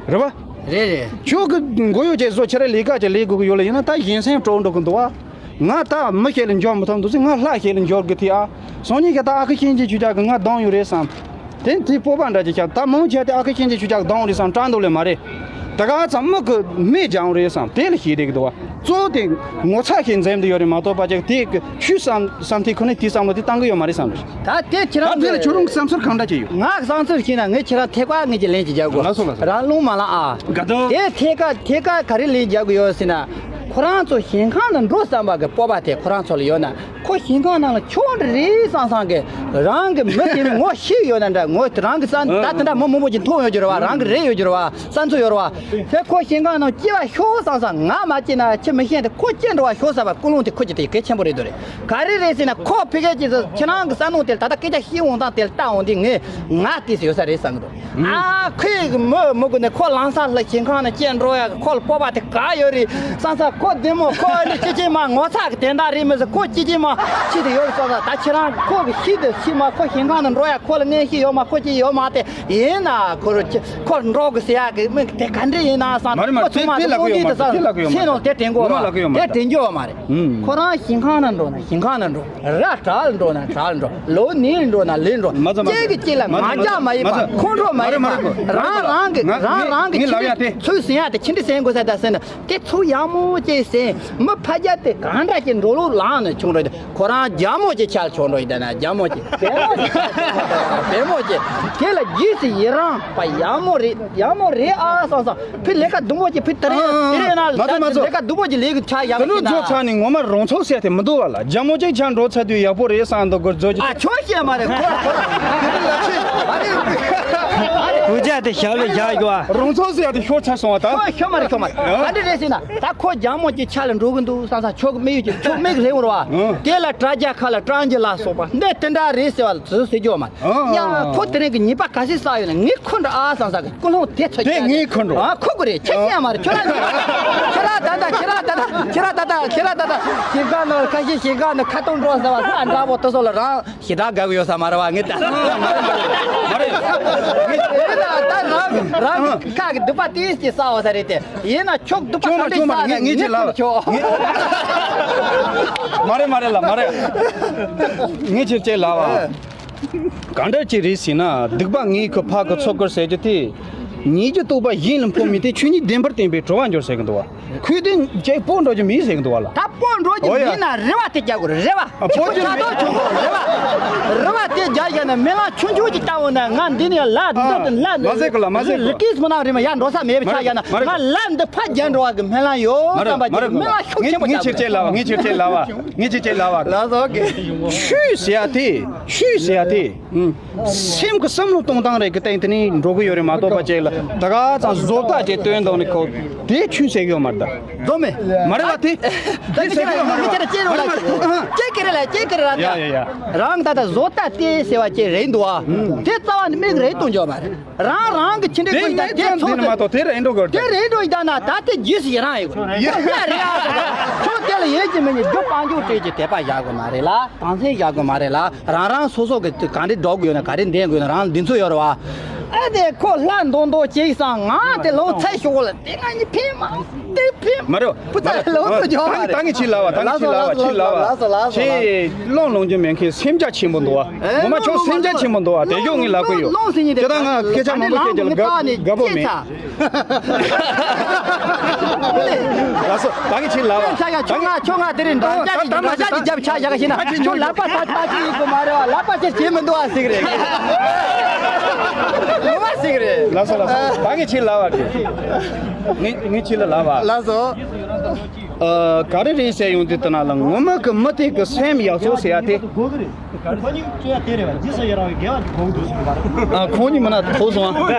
རེད་བ། རེད་རེད། ཁྱོད་ཀྱི་མགོ་གཡོག་བྱས་བཟོ་ཁྱེད་རང་ལས་ཀ་ཅིག་ལས་དགོས་ཀྱི་ཡོད་ལེ་ཡིན་ན་ད་གཞན་སེམས་སྤྲོ་འགྲོ་གི་འདུག་བ། ང་ད་མི་ཞིག་ལ་འགྱུར་མི་ཐུབ་འདུག་ཟེར། ང་ལྷ་ཞིག་ལ་འགྱུར་དགོས་དེ་ཨ། སང་ཉིན་ཁ་ད་ཨ་ཁུ་གཤིན་རྗེ་ཁྱོད་ཅག་གིས་ང་སྡང་ཡོད་རེད་བསམ། དེ་དེ་སྤོབས་པ་འདྲ་ཅིག་ཆགས། ད་མང་ཆེ་དེ་ཨ་ཁུ་གཤིན་རྗེ་ཁྱོད་ཅག་གིས་སྡང་ཡོད་རེད་བསམ་སྐྲག་འདུག་ལེ་མ་རེད། དེ་ག་ཙམ་མི་གི་མེ་སྦྱང་རེད་བསམ་དེ་ལ་ཞེད་བསྡད་ཀྱི་འདུག་བ། གཙོ་བོ་དེ་ངོ་ཚ་ཞིག་འཛེམ་དུ་ཡོད་རེད་མ་གཏོགས་པ་ཅིག་དེ་གི་ཤུལ་བསམ་བསམ་དེ་ཁོ་ནས་དེ་བསམ་བློ་དེ་བཏང་གི་ཡོད་མ་རེད་བསམ་རེད། ད་དེ་ཁྱེད་རང་ད་དེ་ལ་ཁྱོད་རང་བསམ་ཚུལ་གང་འདྲ་ཅིག་ཡོད། ངའི་བསམ་ཚུལ་བྱས་ན་ངས་ཁྱེད་རང་ཐད་ཀར་ངས་ཀྱི་ལན་ཅིག་རྒྱག་དགོས། ལགས་སོ་ལགས་སོ། རང་རླུང་མ་ལངས་ཨ། དགའ་འདུག་དེ་ཐད་ཀར་ཐད་ཀར་ག་རེ་ལན་རྒྱག་དགོས་ཡོད་ཟེར་ན། ཁོ་རང་ཚོ་ཞིང་ཁམས་ལ་འགྲོ་བསམ་པ་གི་སྤོབས་པ་དེ་ཁོ་རང་ཚོ་ལ་ཡོད་ན། ཁོ་ཞིང་ཁམས་ནང་ལ་ཁྱོད་འདྲ་རེད་བསམ་བསམ་གི། རང་གི་མི་དེ་ངོ་ཤེས་ཡོད་ན་འདྲ། ངོ་རང་གི་བསམ་ད་དེ་འདྲ་མི་མང་པོ་ཅིག་མཐོང་ཡོད་རྒྱུ་རེད་བ། རང་གི་རེད་ཡོད་རྒྱུ་རེད་བ། བསམ་ཚུལ་ཡོད་རེད་བ། དེ་ཁོ་ཞིང་ཁམས་ནང་སྐྱེ་བ་ཤོར་བསམ་བསམ། ང་མ་སྐྱེས་ན་ཁྱི་མི་ཤེས་དེ་ཁོ་སྐྱེ་འགྲོ་བ་ཤོར་ས་བ་ཀུན་སློང་དེ་ཁོ་གྱི་དེ་གལ་ཆེན་པོ་རེད་འདུག་རེད། ག་རེ་རེད་ཟེར་ན་ཁོ་ཕ་གི་ཅིག་ཁྱེད་རང་གི་བསམ་བློ་དེ་ད་ལྟ་སྐད་ཆ་བཤད་འོང་སྟངས་དེ་ལྟ་འོང་དུས་ངས་ང་དེ་ཡོད་ས་རེད་བསམ་གི་འདུག་ཨ་ཁོས་གི་མི་མི་དགོས་ནས་ཁོ་ལམ་སང་ལ་ཞིང་ཁམས་ནས་སྐྱེ་འགྲོ་ཡ་གི་ཁོ་ལ་སྤོབས་པ་དེ་ག་ཡོད་རེད་བསམ་ས། ཁོ་བདེ་མོ་ཁོ་ནི་ཅི་ཅི་མ་ངོ་ཚ་གི་དེ་འདྲ་རེད་མི་ཟེར། ཁོ་ཅི་ཅི་མ་ཅི་དེ་ཡོད་རེད་བསམ་ས། ད་ཁྱེད་རང་ཁོ་གི་ཤི་དེ་ཤི་མ་ཁོ་ཞིང་ཁམས་ནས་འགྲོ་ཡ་ཁོ་ལ་གནས་ཤི་ཡོད་མ་ཁོ་ཅི་ཡོད་མ་དེ་ཡིན་ན་ཁོ་རུ་ཅི་ཁོ་འགྲོ་གི་ཟེར་ཡ་གི་མི་དེ་ག་འདྲ་ཡིན་ན་བསམ། མ་རེད་མ་རེད། ཁོ་ཚོ་མ་དེ་དེ་ལབ་གི་ཡོད་མ་རེད། དེ་ལབ་གི་ཡོད་མ་རེད། ཚེ་ནང་དེ་དྲན་གོ་མ་རེད། དེ་དྲན་གོ་མ་རེད། ཁོ་རང་ཞིང་ཁམས་ནས་འགྲོ་ན་ཞིང་ཁམས་ནས་འགྲོ། ར་བྲག་ལ་འགྲོ་ན་བྲག་ལ་འགྲོ། ལོ་ནས་འགྲོ་ན་ལས་འགྲོ། མ་ཚོ་མ་ཚོ། གཅིག་གིས་གཅིག་ལ་ང་རྒྱལ་མ་ཡིན་པ། ཁོང་ཁྲོ་མ་ཡིན་པ། རང་རང་གི་རང་རང་གི་ཚུལ་ཟིན་ཡ་དེ་ཆི་འདྲ་ཟིན་དགོས་ས་ད་ཟེར་ན། དེ་ཚུལ་ཡག་མོ་ཅིག་ཟིན། མི་ཕ་རྒྱ་དེ་གང་འདྲ་ཅིག་འགྲོ་ལུགས་ལངས་ནས་ཆུང་འགྲོ། ཁོ་རང་རྒྱ་མོ་ཅིག་ཆགས་ཆོག་འགྲོ་ཡི་ད་ན་རྒྱ་མོ་ཅིག་བེམ་མོ་ཅིག་བེམ་མོ་ཅིག་དེ་ལ་རྗེས་སུ་ཡི་རང་པ་ཡག་མོ་རེད། ཡག་མོ་རེད་ཨ་བསམ་བསམ། ཕི་ལས་ཀ་སྡུག་པོ་ཅིག་ཕི་དེ་རེད་དེ་རེད་ན། མ་ཚོ་མ་ཚོ། ལས་ཀ་སྡུག་པོ་ཅིག་ལས་ཀྱི་ཆ་ཡག་པོ་ཅིག་ན། ཚོ་ཚ་ནི་ངོ་མ་རང་ཚོགས་ཟེར་དེ་མི་འདུག་བ་ལ། རྒྱ་མོ་ཅིག་ཆ་འགྲོ་ཚ་དུས་ཡག་པོ་རེད་བསམ་འདུག་གོ་རྫོ་ཅིག་ཨ་ཆོག་ཤེས་མ་རེད་ཁོ། བུ་ཅག་དེ་ཞབས་ལ་བཞག་རྒྱུ་བ། རང་ཚོགས་ཟེར་དེ་ཤོར་ཚར་སོང་བ་ད། ཁོ་ཤོར་མ་རེད་ཤོར་མ་རེད། ཨ་འདི་རེད་ཟེར་ན་ད་ཁོ་རྒྱ་མོ་ཅིག་ཆ་ལ་འགྲོ་གི་འདུག་བསམ་བསམ། ཆོག་གི་མི་ཡོད་ཅིག་ཆོག་མེད་གི་རེད་འོར་བ། དེ་ལ་དྲ་རྒྱ་ཁ་ལ་སྤྲང་རྒྱུ་ལ་སོགས་པ་འདི་དེ་འདྲ་རེད་ཟེར་བ་ལ་ཟེར་རྒྱུ་བ་མ་རེད། ཡ་ཁོ་དེ་རིང་གི་ཉེས་པ་ག་ཚོད་བསགས་ཡོད་ན་ངས་ཁོ་འདྲ་ཨ་བསམ་བསམ་གི། ཀུན་སློང་དེ་ཚོ་དེ་ངའི་ཁོ་འགྲོ། ཨ་ཁོ་གི་རེད། ཁྱེད་ཀྱི་ཡང་མ་རེད། ཁྱོད་རང་ཁྱེད་རང་ད་ལྟ་ཁྱེད་རང་ད་ལྟ་ཁྱེད་རང་ད་ལྟ་ཁྱེད་རང་ད་ལྟ་ཞིང་ཁ་ནང་ཁ་ཤས་ཞིང་ཁ་ནང་ཁ་ཏོན་འགྲོ་ཟེར་བ་ས་འདྲ་པོ་དེ་ཚོ་ལ་རང་ཞེ་དྲག་དགའ་གི་ཡོད་ས་མ་རེད་བ། ངས་ད་མ་རེད། ད་རང་རང་ཁ་གི་སྡུག་པ་ཏིས་ཀྱི་ས་བ་ས་རེད་དེ། ཡིན་ན་ཁྱོད་སྡུག་པ་ཁྱོད་ག་འདྲ་ཁྱོད་ས་ནས་ངས་ངས་ཁྱེད་ལ་ཁྱོད་མ་རེད་མ་རེད་ལ་མ་རེད། ངས་ཁྱེད་ཅེས་ལ་བ། གང་འདྲ་ཅིག་རེད་ཟེར་ན། སྡིག་པ་ངའི་ཁུ་ཕ་གི་ཚོགས་ཀར་ཟེར་རྒྱུ་དེ། ཉེས་ཀྱི་རྟོག་པ་གཞན་ལ་འཕོ་མི་དེ་ཆོས་ཉིད་བདེན་པར་བསྟན་པའི་གྲོགས་པ་འགྱུར་ཟེར་གི་འདུག་བ། ཁུལ་དེ་ཅེ་སྤོ་འགྲོ་རྒྱུ་མིན་ཟེར་གི་འདུག་བ་ལ། ད་སྤོ་འགྲོ་རྒྱུ་ཨོ་ཡ། མིན་ན་རེ་བ་དེ་རྒྱག་དགོས་རེ་བ། ཨ་སྤོ་རྒྱུ་ཆགས་ཐོག་ཆུང་གོ་རེ་བ། རེ་བ་དེ་རྒྱག་བཞག་ན་སྨོན་ལམ་ཆུང་ཆུང་ཅིག་བཏང་འོང་ན་ང་འདི་ནས་ལ་འདི་ལ་མ་ཟེར་གི་ལ་མ་ཟེར་གི། རི་སྐྱེས་སྨོན་ལམ་རེ་མ་ཡར་འགྲོ་ས་མེད་པ་ཆགས་བཞག་ན་ང་ལ་འདི་ཕར་རྒྱག་འགྲོ་བ་གི་སྨོན་ལམ་ཡོད་བསམ་པ་ཅིག་སྨོན་ལམ་ཤུགས་ཆེན་པོ་ངས་ཆེར་ཆེར་ལབ་བ། ངས་ཆེར་ཆེར་ལབ་བ། ངས་ཆེར་ཆེར་ལབ་བ། ལགས་སོ་ཨོ་ཁེ། ཆོས་ཟེར་ཡ་དེ་ཆོས་ཟེར་ཡ་དེ། སེམས་ཀྱི་བསམ་བློ་གཏོང་སྟངས་རེ་གི་སྟེང་དེ་ནས་འགྲོ་གི་ཡོད་རེད་མ་གཏོགས་པ་ཅིག་ལ་ད་ག་ཚང་བཟོ་ལྟ་ཅིག་སྟོན་དང་ནི་ཁོ་དེ་ཆོས་ཟེར་གི་ཡོད་མ་རེད་ད། བཟོ་མེད། མ་རེད་བ་དེ། ད་དེ་ཟེར་གི་ཡོད་མ་རེད་བ། ཅེ་ཀེ་རེ་ལ་ཅེ་ཀེ་རེ་ལ་ཡ་ཡ་ཡ། རང་ད་ལྟ་བཟོ་ལྟ་དེ་ཟེར་བ་ཅིག་རེད་འདུག་ཨ། དེ་རྩ་བ་ནས་མིག་རེད་གཏོང་རྒྱུ་མ་རེད། རང་རང་གི་ཆི་འདྲའི་དེ་ཀུན་ད་ངས་དེ་ཚོ་མ་གཏོགས་དེ་རེད་འགྲོ་དགོས་དེ་རེད་འགྲོ་ཡིན་ད་ན་ད་དེ་རྗེས་སུ་ཡི་རང་ཡོད་ཡ་རེད་ཨ། ཁྱོད་དེ་ལ་ཡིན་གྱི་མིན་གྱི་རྒྱུ་སྤང་རྒྱུ་སྤྲད་ཀྱི་དད་པ་བཞག་དགོས་མ་རེད་ལ། དང་སེམས་བཞག་དགོས་མ་རེད་ལ། རང་རང་སོ་སོ་གི་ག་འདྲས་འགྲོ་དགོས་ན་ག་རེ་འདེང་དགོས་ན་རང་ལ་འདི་ཚོ་ཡོད་རེད་བ། ཨ་དེ་ཁོ་ལྷ་མདོག་མདོག་ཅིག་སང་ང་དེ་ལོ་ཚད་ཤོག་ལ་དེ་ང་གཉིས་ཕན་མ་དེ་ཕན་མ་རེད་བ། བུ་ཚ་ལོ་ཚོ་འཇོག་མ་རེད། ད་ངས་ཁྱི་ལ་བ་ད་ངས་ཁྱི་ལ་བ་ཁྱི་ལ་བ་ཁྱི་ལོང་ལོང་རྒྱུ་མེད་མཁན་སེམས་རྒྱ་ཆེན་པོ་འདུག་བ། ངོ་མ་ཁྱོད་སེམས་རྒྱ་ཆེན་པོ་འདུག་བ། དེ་ཡོད་ངས་ལབ་གི་ཡོད། དེ་ད་ང་སྐད་ཆ་མང་པོ་བཤད་རྒྱུ་ལ་དགའ་པོ་མེད། ལགས་སོ། ད་གིན་ཁྱེད་ལབ་པ། ཆ་ཡ་ཁྱོད་ང་ཁྱོད་ང་དེ་རིང་འདྲ་ཆགས་ཀྱི་འདྲ་ཆགས་ཀྱི་རྒྱབ་ཆ་བཞག་ཤེ་ན། ཁྱོད་ལག་པ་ད་ད་ཅི་ཡིན་གོ་མ་རེད་བ། ལག་པ་ཅི་བྱེད་མི་འདུག་བ་ཟིག་རེད། ངོ་མ་ཟིག་རེད། ལགས་སོ་ལགས་སོ། ད་གིན་ཁྱེད་ལབ་པ་དེ། ངས་ངས་ཁྱེད་ལ་ལབ་པ། ལགས་སོ། ཨ། ག་རེ་རེད་ཟེར་ཡོང་དུས་དེ་ན་ལ་ངོ་མ་གི་མི་དེ་གི་སེམས་ཡག་སོ་ཟེར་ཡ་དེ། ཁོ་གཉིས་གཅོད་ཡ་དེ་རེད་བ། རྗེས་སུ་ཡི་རང་བའི་དགེ་བ་གི་གོང་དུ་ཞུགས་པ་རེད། ཨ། ཁོ་གཉིས་མིན་ན་ཐོག་སོང་ཨ། དེ་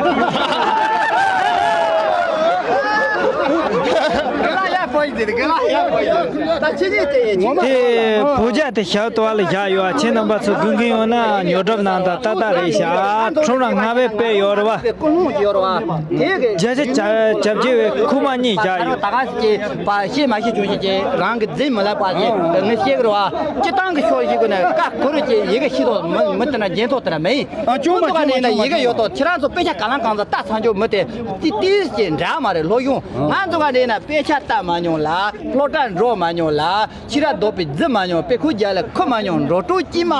བོད་རྒྱ་དེ་ཞག་ཏོ་བ་ལ་བཞག་ཡོད་ཨ། ཁྱེད་རྣམ་པ་ཚོ་དགོས་མཁན་ཡོད་ན་ཉོ་སྒྲུབ་གནང་དང་ཏག་ཏག་རེད་ཤག་ཁྲོམ་ར་ལྔ་པའི་དཔེ་ཡོད་རེད་བ། ཀུན་སློང་ཡོད་རེད་བ། དེ་གི་བརྒྱ་ཆ་བརྒྱ་བརྒྱ་བའི་ཁུག་མ་གཉིས་བཞག་ཡོད། ད་ག་ཟེ་ཅེ་པ་ཤེས་མ་ཤེས་བྱུང་ཤེས་ཅེ་རང་གི་རྫིན་མི་ལབ་པ་ཟེ་ངས་བཤད་གི་རེད་བ། སྤྱི་བཏང་གི་ཕྱོགས་ཤིག་གི་ནས་བཀའ་ཁོ་རུ་ཅེ་ཡི་གེ་ཤེས་ཐོག་མི་མི་དེ་འདྲ་རྒྱན་ཐོག་དེ་འདྲ་མེད། ཨ་ཅུང་མ་ཅུང་མ་ཅུང་མ་ཡིག་ཡིག་ཡོད་དོ། ཁྱེད་རང་ཚོ་དཔེ་ཆ་ག་ལང་གང་ཚ་ལྟ་ཚང་ཆོག་མི་དེ་ཏི་ཏིས་ཅེ་འདྲ་མ་རེད། ལྷོ་གཞུང་ང་ཚོ་ག་འདྲེ་ན་དཔེ་ཆ་ལྟ་མ་མྱོང་ལ། སློབ་གྲྭ་འགྲོ་མ་མྱོང་ལ། ཕྱི་ར་རྡོ་པའི་རྫི་མ་མྱོང་། དཔེ་ཁུག་རྒྱ་ལ་ཁུ་མ་མྱོང་། འགྲོ་དྲུག་སྐྱིད་མ་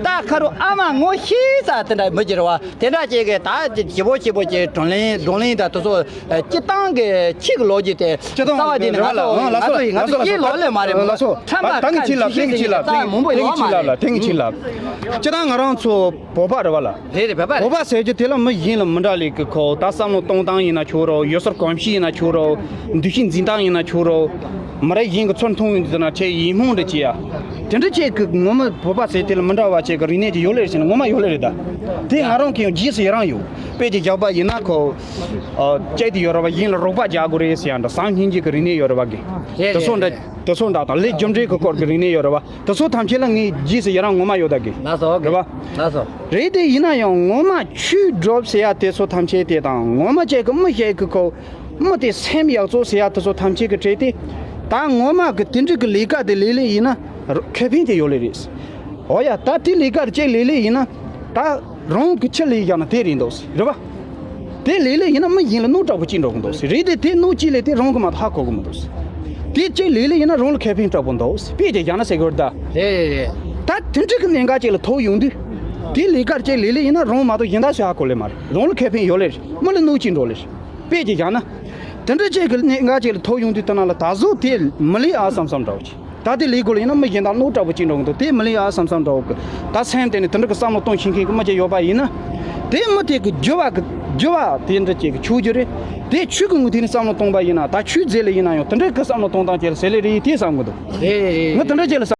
ད་ཁ་རུ་ཨ་མ་ངོ་ཤེས་ས་དེ་འདྲ་མི་གྱུར་བ། དེ་འདྲ་ཅེ་གི་ད་ཅེ་བོ་ཅེ་བོ་ཅེ་བགྲོ་གླེང་བགྲོ་གླེང་ད་དེ་ཚོ་སྤྱི་བཏང་གི་ཆིག་གི་ལོ་རྒྱུས་དེ་སྤྱི་བཏང་རྩ་བ་དེ་ནི་ང་ཚོ་ང་ཚོ་ང་ཚོ་ཡིན་ལོ་ལས་མ་རེད། ལགས་སོ། ཁྲམ་པ་ད་ངས་ཁ་ཁྱི་ལ་ཆུ་ཤེས་ཟེར་གྱི་རྩ་བ་མང་པོ་ཡོད་མ་རེད། ཐེངས་ཁྱི་ལ་སྤྱི་བཏང་ང་རང་ཚོ་བོད་པ་རེད་བ་ལ། རེད་རེད། བོད་པ་རེད། བོད་པ་ཟེར་རྒྱུ་དེ་ལ་མི་གཞན་ལ་མི་འདྲ་ལས་ཀི་ཁོ་ད་བསམ་བློ་གཏོང་སྟངས་ཡིན་ན་ཆོག་རོགས། ཡུལ་སྲོལ་གོམས་གཤིས་ཡིན་ན་ཆོག་རོགས། འདུ་ཤེས་འཛིན་སྟངས་ཡིན་ན་ཆོག་རོགས། མི་རབས་གཞན་གི་ཚུར་མཐོང་ཡོང་དུས་ན་ཆེ་ཡིད་སྨོན་འདྲ་བྱེད་ཡ། དེ་འདྲ་ཅིག་གི་ངོ་མ་བོད་པ་ཟེར་དེ་ལ་མི་འདྲ་བ་ཅིག་གི་རིག་གནས་ཅིག་ཡོད་ལེ་རེད་ཟེར་ན་ངོ་མ་ཡོད་ལེ་རེད་ད། དེ་ང་རང་གི་ཡང་རྗེས་སུ་ཡི་རང་ཡོད། དཔེ་ཅིག་རྒྱག་པ་ཡིན་ན་ཁོ། ཨ། བཅད་དེ་ཡོད་ར་བ་གཞན་ལ་རོགས་པ་རྒྱག་དགོས་རེད་ཟེར་ཡ་འདྲ་བསམ་སྙིང་རྗེ་གི་རིག་གནས་ཡོད་ར་བ་གི། རེད་དེ་ཚོ་འདྲ་རེད། དེ་ཚོ་འདྲ་དང་ལས་རྒྱུ་འབྲས་གི་སྐོར་གི་རིག་གནས་ཡོད་ར་བ། དེ་ཚོ་ཐམས་ཅད་ལ་ངས་རྗེས་སུ་ཡི་རང་ངོ་མ་ཡོད་ད་གི། ལགས་སོ། རེད་བ། ལགས་སོ། རེད་དེ་ཡིན་ན་ཡང་ངོ་མ་ཆོས་སྒྲུབ་ཟེར་ཡ་དེ་ཚོ་ཐམས་ཅད་དེ་དང་ངོ་མ་བཅས་ཀྱི་མི་ཞིག་གི་ཁོ་མི་དེ་སེམས་ཡག་བཙོག་ཟེར་ཡ་དེ་ཚོ་ཐམས་ཅད་ཀྱི་གྲས་དེ་ད་ངོ་མ་གི་དེ་འདྲ་གི་ལས་ཀ་དེ་ལས་ལས་ཡིན་ན་ཁེ་ཕན་དེ་ཡོད་ལེ་རེད། འོ་ཡ་ད་དེ་ལས་ཀ་ཅིག་ལས་ལས་ཡིན་ན་ད་རང་གི་ཆི་ལས་བཞག་ན་དེ་རེད་འདུག་རེད་བ། དེ་ལས་ལས་ཡིན་ན་མི་གཞན་ལ་གནོད་དྲག་པོ་ཅིག་འགྲོ་གི་འདུག་རེད་དེ་དེ་གནོད་ཅིག་ལས་དེ་རང་གི་མ་ཐག་གོ་གི་མི་འདུག་དེ་ཅིག་ལས་ལས་ཡིན་ན་རང་ལ་ཁེ་ཕན་དྲག་པོ་འདུག་དཔེ་དེ་བཞག་ན་ཟེར་གི་རེད་ད། རེད་རེད་རེད། ད་དེ་འདྲ་གི་གནད་འགག་ཅིག་ལ་ཐུག་ཡོང་དུས། དེ་ལས་ཀར་ཅིག་ལས་ལས་ཡིན་ན་རང་མ་གཏོགས་གཞན་དག་ཤ་ཧ་གོ་ལེ་མ་རེད། རང་ལ་ཁེ་ཕན་ཡོད་ལེ་རེད། མི་ལ་གནོད་ཅིག་འགྲོ་ལེ་རེད། དཔེ་ཅིག་བཞག་ན། དེ་འདྲ་ཅིག་གི་གནད་འགག་ཅིག་ལ་ཐུག་ཡོང་དུས་ད་ན་ལ་ད་གཟོད་དེ་མི་ལས་ཨ་བསམ་བསམ་འདྲ་བོ་ཅིག་ད་དེ་ལས་དགོས་ལ་ཡིན་ན་མི་གཞན་དག་གནོད་དྲག་པོ་ཅིག་འགྲོ་གི་འདུག་དེ་མི་ལས་ཨ་བསམ་བསམ་འདྲ་བོ་གི་ད་སེམས་དེ་ནི་དེ་འདྲ་གི་བསམ་བློ་གཏོང་ཤེས་མཁན་གི་མི་ཅིག་ཡོད་པ་ཡིན་ན། དེ་མི་དེ་གི་འགྱུར་བ་གི་འགྱུར་བ་དེ་འདྲ་ཅིག་གི་ཆོག་རྒྱུ་རེད། དེ་ཆོས་གི་ངོས་ཐད་ནས་བསམ་བློ་གཏོང་པ་ཡིན་ན་ད་ཆོས་རྫས་ལ་ཡིན་ན་ཡང་དེ་འདྲ་གི་བསམ་བློ་གཏོང་སྟངས་ཅིག་ལ་ཟེར་ལེ་རེད་དེ་བསམ་གི་འདུག་རེད་རེད་རེད། ང་དེ་འདྲ་ཅིག་ལ་བསམ།